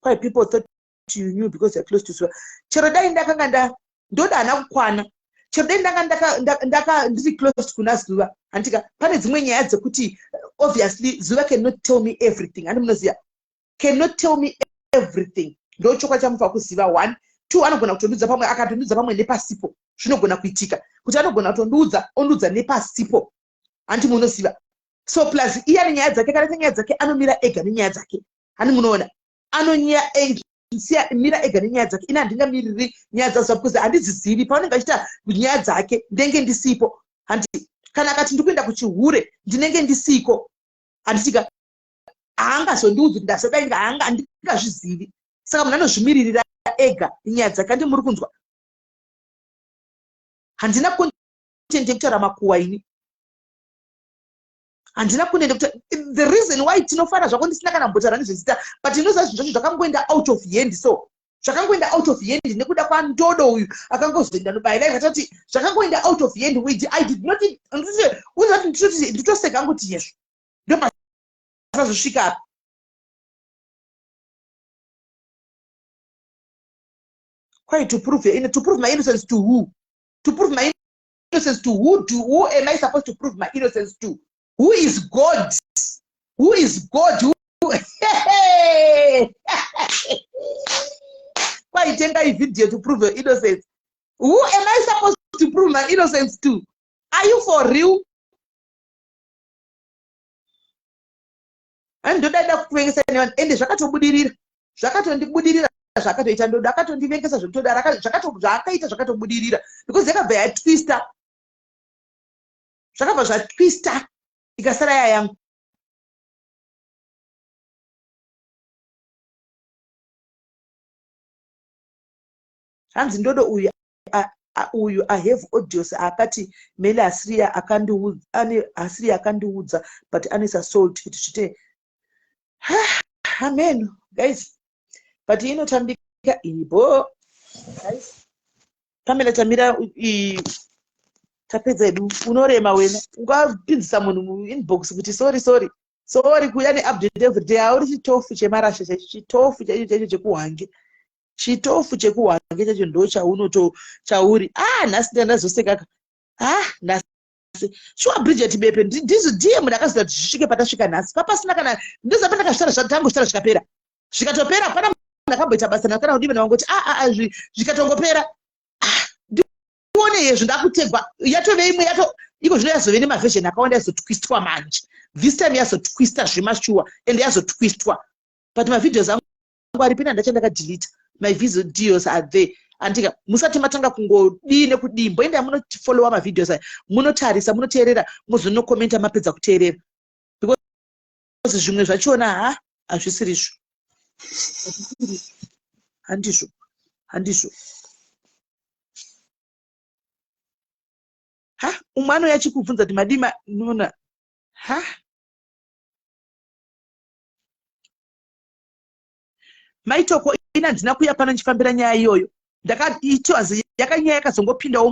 Kwai people thought you knew because you're close to Zuva. Chero dai ndakanga nda ndoda hana kukwana, chero dai ndanga ndaka ndiri close kuna Zuva, handika? Pane dzimwe nyaya dzekuti obviously Zuva cannot tell me everything, handi munoziva? Cannot tell me everything, ndo chokwa chamufa kuziva. One, two, anogona kutondiudza pamwe, akatondiudza pamwe nepasipo. Zvinogona kuitika kuti anogona kutondiudza, ondiudza nepasipo, handi munoziva? So plus iye ane nyaya dzake, kana nyaya dzake anomira ega nenyaya dzake, handi munoona? Anonyamira ega nenyaya dzake. Ini handingamiriri nyaya dzaZuva because handidzizivi. Paunenge achiita nyaya dzake ndenge ndisipo, handi? Kana akati ndikuenda kuchihure, ndinenge ndisiko, handitika? Haangazondiudzi kuti ndazodai, handingazvizivi. Saka munhu anozvimiririra ega nyaya dzake, handi muri kunzwa? Handina content yekutaura makuhwa ini, handina kunende kuti the reason why tinofara zvako ndisina kana mbotaura nezvezita, but inoziva zvinhu zvacho zvakangoenda out of hand. So zvakangoenda out of hand nekuda kwandodo uyu akangozoenda nobaila, ikatati zvakangoenda out of hand. I did not uzati nditoseka angoti yezvo ndopasazosvika apa. Kwai to prove my innocence to who? To prove my innocence to who? To who am I supposed to prove my innocence to? Who is God? Who is God? Who? Kwaitenga ivideo to prove your innocence. Who am I supposed to prove my innocence to? Are you for real? Andodaida kuvengesa nevanhu, ende zvakatobudirira, zvakatondibudirira. Zvaakatoita ndoda akatondivengesa zvekutodaro, zvaakaita zvakatobudirira because yakabva yatwista, zvakabva zvatwista, ikasara ya yangu. Hanzi ndodo uyu uyu, I have audios akati Mele asiriya akandiasiriya akandiudza, but anoisa salt kuti zvite. Amen guys, but inotambika iripo guys. Pamela, tamira, tapedza hedu. Unorema wena, ungapinzisa munhu muinbox kuti sorry, sorry, sorry, kuuya neupdate everyday. Hauri chitofu chemarasha chaicho, chitofu chaicho chaicho chekuhwange, chitofu chekuhwange chacho ndo chaunoto chauri. Ah, nhasi ndandazosekaka. Ah, nhasi shuwa Bridget Bepe ndizo ndiye munhu akazoita kuti zvisvike patasvika nhasi. Papasina kana ndizo pandakazvitaura, zvatangozvitaura zvikapera, zvikatopera. Pana munhu akamboita basa nakana kudivi navangoti a a, zvikatongopera. Ah, ndione yezvo ndakutegwa, yatove imwe yato iko zvino, yazove nemaversion akawanda, yazotwistwa manje. This time yazotwista zvemashuwa and yazotwistwa, but mavideos angu aripi? Nandacha ndakadelete. My videos are there. Andika musati matanga kungodii nekudii, mboenda munofollowa mavideos aya, munotarisa, munoteerera, mozonokomenta mapedza kuteerera, because zvimwe zvachona ha, hazvisirizvo, handizvo, handizvo. Ha, umwe anouya achikubvunza kuti madima nona. Ha, maitoko ina handina kuuya pano ndichifambira nyaya iyoyo. Ndakaitwazi yakanyaya yakazongopindawo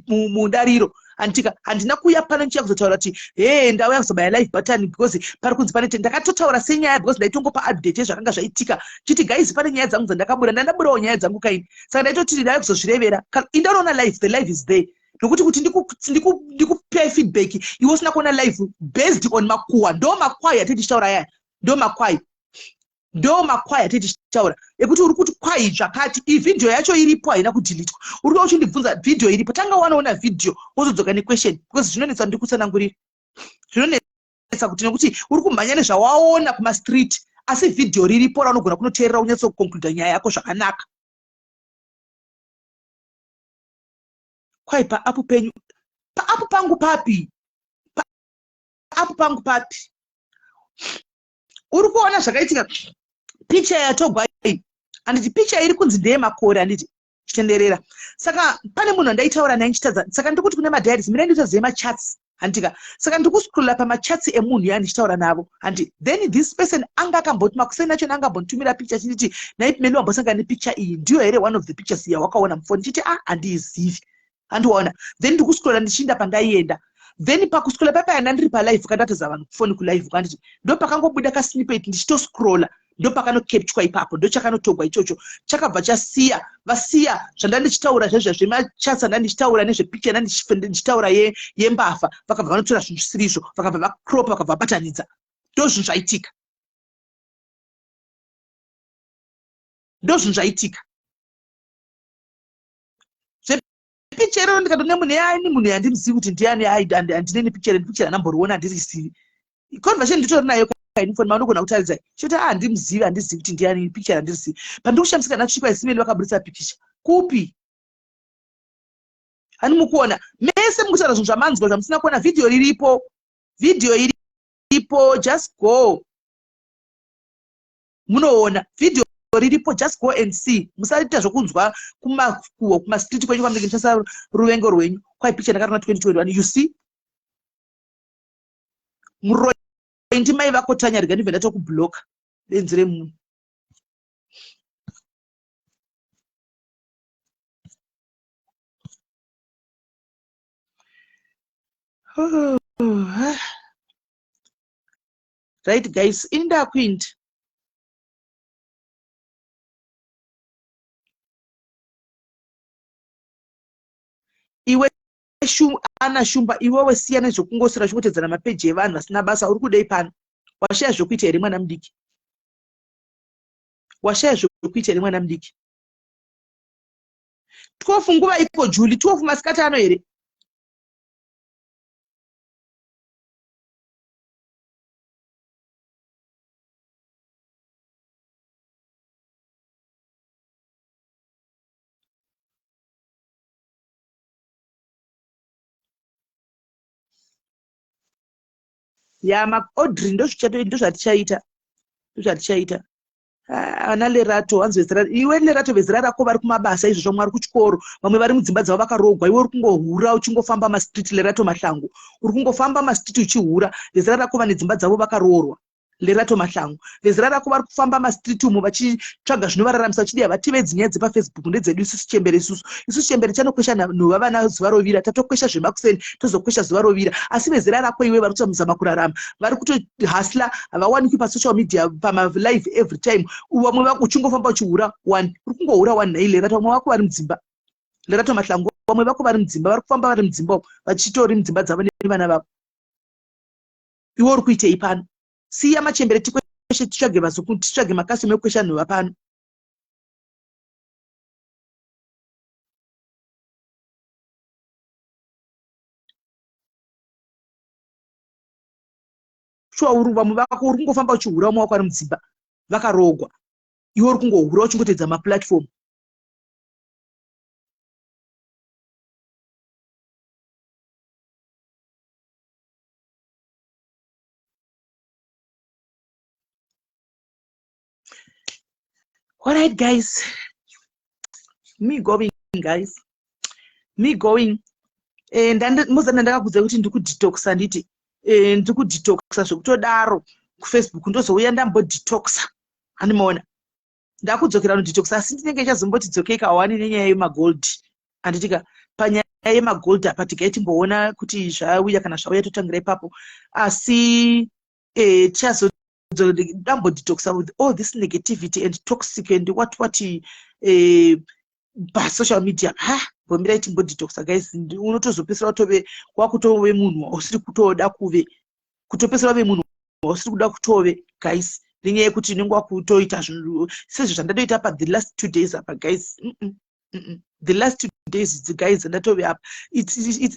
mudariro, handitika? Handina kuuya pano ndichiya kuzotaura kuti he, ndauya kuzobaya live button because pari kunzi pane. Ndakatotaura senyaya because ndaitongopa update yezvakanga zvaitika, chiti guys, pane nyaya dzangu dzandakabura, ndandaburawo nyaya dzangu kaini, saka ndaitoti ndauya kuzozvirevera. Indaonoona live, the live is there, nokuti kuti ndikupe feedback iwe usina kuona live based on makuhwa. Ndo makwai atii tichitaura ayaya, ndo makwai, ndo makwai atii tichitaura ekuti uri kuti kwai zvakati. Ivhidhiyo yacho iripo, haina kudhilitwa. Uri kuda uchindibvunza, vhidhiyo iripo. Tanga wanoona vhidhiyo, wozodzoka nequestion, because zvinonetsa ndikutsanangurira, zvinonetsa kuti nekuti uri kumhanya nezvawaona kumastreet, asi vhidhiyo riripo raunogona kunoteerera unyatsoconcluda nyaya yako zvakanaka. Kwai paapu penyu, paapu pangu papi? Paapu pangu papi? Uri kuona zvakaitika, picha yatogwa iyi, handiti? Picha iri kunzi ndeyemakore, handiti? Chitenderera. Saka pane munhu andaitaura naye ndichitadza, saka ndiri kuti kune madiaries, mina nditozive machats, handika? Saka ndiri kuscrolla pamachats emunhu yandichitaura navo, handi? Then this person anga akamboti makuseni achona angambonditumira picture achinditi, "Naipimeli, wambosangana nepicture iyi? Ndiyo here one of the pictures yawakaona mufoni?" Ndichiti, "Ah, handiizivi." Handiona? Then ndiri kuscrolla ndichiinda pandaienda, then pakuscrolla papaya ndandiri palive, kandatadza vanhu kufoni kulive, kanditi ndo pakangobuda kasnippet. Ndichitoscrolla, ndo pakanocapturwa ipapo, ndo chakanotogwa ichocho, chakabva chasiya vasiya zvandandichitaura zvezva zvemachats andandichitaura nezvepicture ndandichitaura yembavha. Vakabva vanotora zvinhu zvisirizvo, vakabva vacropa, vakabva vabatanidza. Ndo zvinhu zvaitika, ndo zvinhu zvaitika. Zvepicture iroro, ndikati nemunhu yani, munhu yandimuzivi kuti ndiani, handine nepicture, picture andamboriona, handirizivi. Conversation nditori nayo kaini foni, maunogona kutaridza choti a, handimuzivi, handizivi kuti ndiani, picture handirizivi. Pandiri kushamisika ndasvika isimeli, vakaburitsa picture kupi? Hani mukuona mese mukutaura zvinhu zvamanzwa zvamusina kuona. Vhidhiyo riripo, vhidhiyo iripo, just go munoona vhidhiyo riripo, just go and see. Musaita zvokunzwa kumakuo kumastreet kwenyu kwamunenge muchasa ruvengo rwenyu. Kwai picture ndakarona 2021, you see? Muroi ndimai vako Tanya, rega ndibve ndatokubloka, benzi remunhu. Right guys, ini ndakuinda. Iwe ana Shumba, iwewe siya nezvekungosora chingotedzana mapeji evanhu vasina basa. Uri kudei pano? Washaya zvokuita here mwana mudiki? Washaya zvokuita here mwana mudiki? 12 nguva iko Juli 12 masikati ano here? Ya, maAudrey, ndozvatichaita, ndozvatichaita. Ah, ana Lerato, hanzi vezera, iwe Lerato, vezera rako vari kumabasa izvozvo, vamwe vari kuchikoro, vamwe vari mudzimba dzavo vakarogwa. Iwe uri kungohura uchingofamba mastreet. Lerato Mahlangu, uri kungofamba mastreet uchihura. Vezera rako vane dzimba dzavo vakaroorwa. Lerato Mahlangu, vezera rako vari kufamba mastreet umo vachitsvaga zvinovararamisa, vachidi havatevedzi nyaya dzepaFacebook. Ndedzedu isusu chembere. Isusu chembere chanokwesha nhova vana zuva rovira. Tatokwesha zvemakuseni, tozokwesha zuva rovira. Asi vezera rako iwe vari kutozama kurarama, vari kutohustler, havawanikwi pasocial media, pamalive every time. Vamwe vako uchingofamba uchihura one, uri kungohura one. Nhai Lerato, vamwe vako vari mudzimba. Lerato Mahlangu, vamwe vako vari mudzimba, vari kufamba vari mudzimba, vachitori mudzimba dzavo nevana vavo. Iwe uri kuitei pano? Siya machembere tikweshe, titsvage vazukuru, titsvage makasitoma ekwesha nhova pano. Shuwa, uri vamwe vako uri kungofamba uchihura, vamwe vako vari mudzimba vakarogwa. Iwe uri kungohura uchingotedza maplatform. Alright guys, me going, guys, me going. Mozana ndakakudza kuti ndiri kudetoxa, nditi ndiri kudetoxa zvekutodaro kuFacebook. Ndozouya ndambodetoxa, handimaona ndakudzokera nodetoxa, asi ndinenge ichazomboti dzokei kawani nenyaya yemagold, handitika? Panyaya yemagold apa tigai timboona kuti zvauya. Kana zvauya, totangira ipapo. Asi tichazo ndambodetoxa with all this negativity and toxic and what what pasocial media. Ha, mbomirai timbodetoxa, guys. Unotozopesera watove wakutove munhu wausiri kutoda kuve, kutopesera wave munhu wausiri kuda kutove, guys, nenyaya yekuti unenge wakutoita zvinhu sezvo zvandatoita pa the last 2 days apa, guys. The last 2 days, the guys, ndatove apa.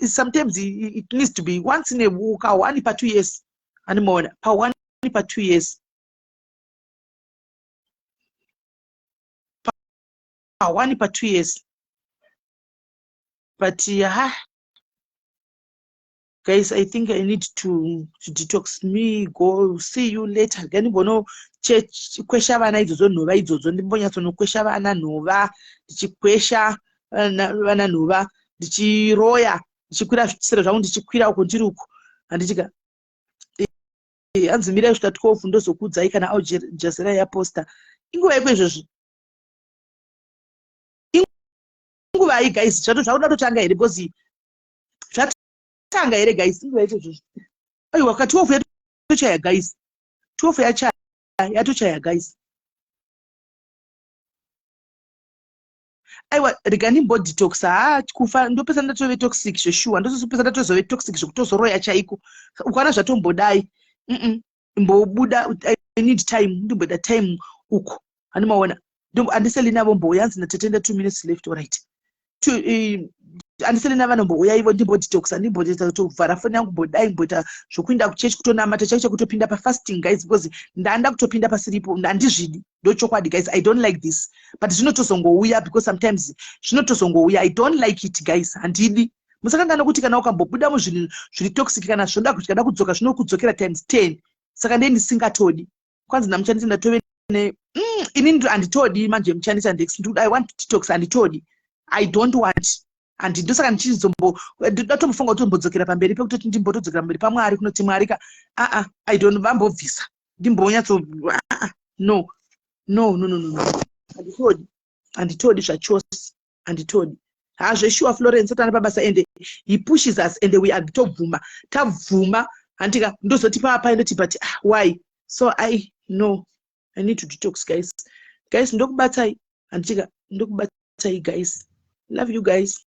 Sometimes it needs to be once in a ka one pa 2 years, animaona? Pa one pa 2 years, pa one pa 2 years. But ha, guys, I think I need to detox. Me go, see you later. Ngandimbono kwesha vana idzodzo nhova idzodzo, ndimbonyatsonokwesha vana nhova, ndichikwesha vana nhova, ndichiroya, ndichikwira zvisero zvangu, ndichikwira uko ndiri uko, handitika? Hanzi mirai kusvika 12, ndozokuudzai kana Al Jazeera yaposta. Inguva yeko izvozvi? Inguvai, guys? Zvato zvakuda kutotanga here? Because zvatanga here, guys? Inguva yacho izvozvi? Aiwa ka, 12 yatochaya, guys. 12 yachaya, yatochaya, guys. Aiwa, rega ndimbodetoxa. Ha, kufa ndopesa ndatove toxic zveshuwa, ndozopesa ndatozove toxic zvekutozoroya chaiko. Ukaona zvatombodai, mbobuda. I need time, ndimboda time uko, handimaona? Andiselina vombouya. Hanzi naTetenda 2 minutes left. Alright, andiselina vanombouya ivo. Ndimbodetoxa, ndimboita kutovhara foni yangu, mbodai mboita zvokuenda kuchechi, kutonamata chaicho, kutopinda pafasting, guys, because ndanda kutopinda pasiripo. Handizvidi, ndochokwadi, guys. I don't like this, but zvinotozongouya because sometimes zvinotozongouya. I don't like it, guys, handidi. Musakangana kuti kana ukambobuda muzvinhu zviri toxic, kana zvoda kutyada kudzoka, zvinokudzokera times 10. Saka ndee ndisingatodi. Kwanzi namuchandisi ndatove ne ini handitodi manje muchandisa ndex. I want to detox. Handitodi, I don't want. Handi, ndosaka ndichizombo ndatombofunga kutombodzokera pamberi pekutoti ndimbotodzokera pamberi paMwari kunoti, "Mwari ka, aa, I don't." Vambobvisa, ndimbonyatso, aa, no, no, no, no, no, handitodi, handitodi zvachose, handitodi. Hazveshuwa, Florence otana pabasa ende he pushes us and we are tobvuma, tabvuma, handika? Ndozoti papa ndoti, but ah, why? So I know I need to detox, guys. Guys, ndokubatsai, handitika? Ndokubatsai, guys. Love you guys.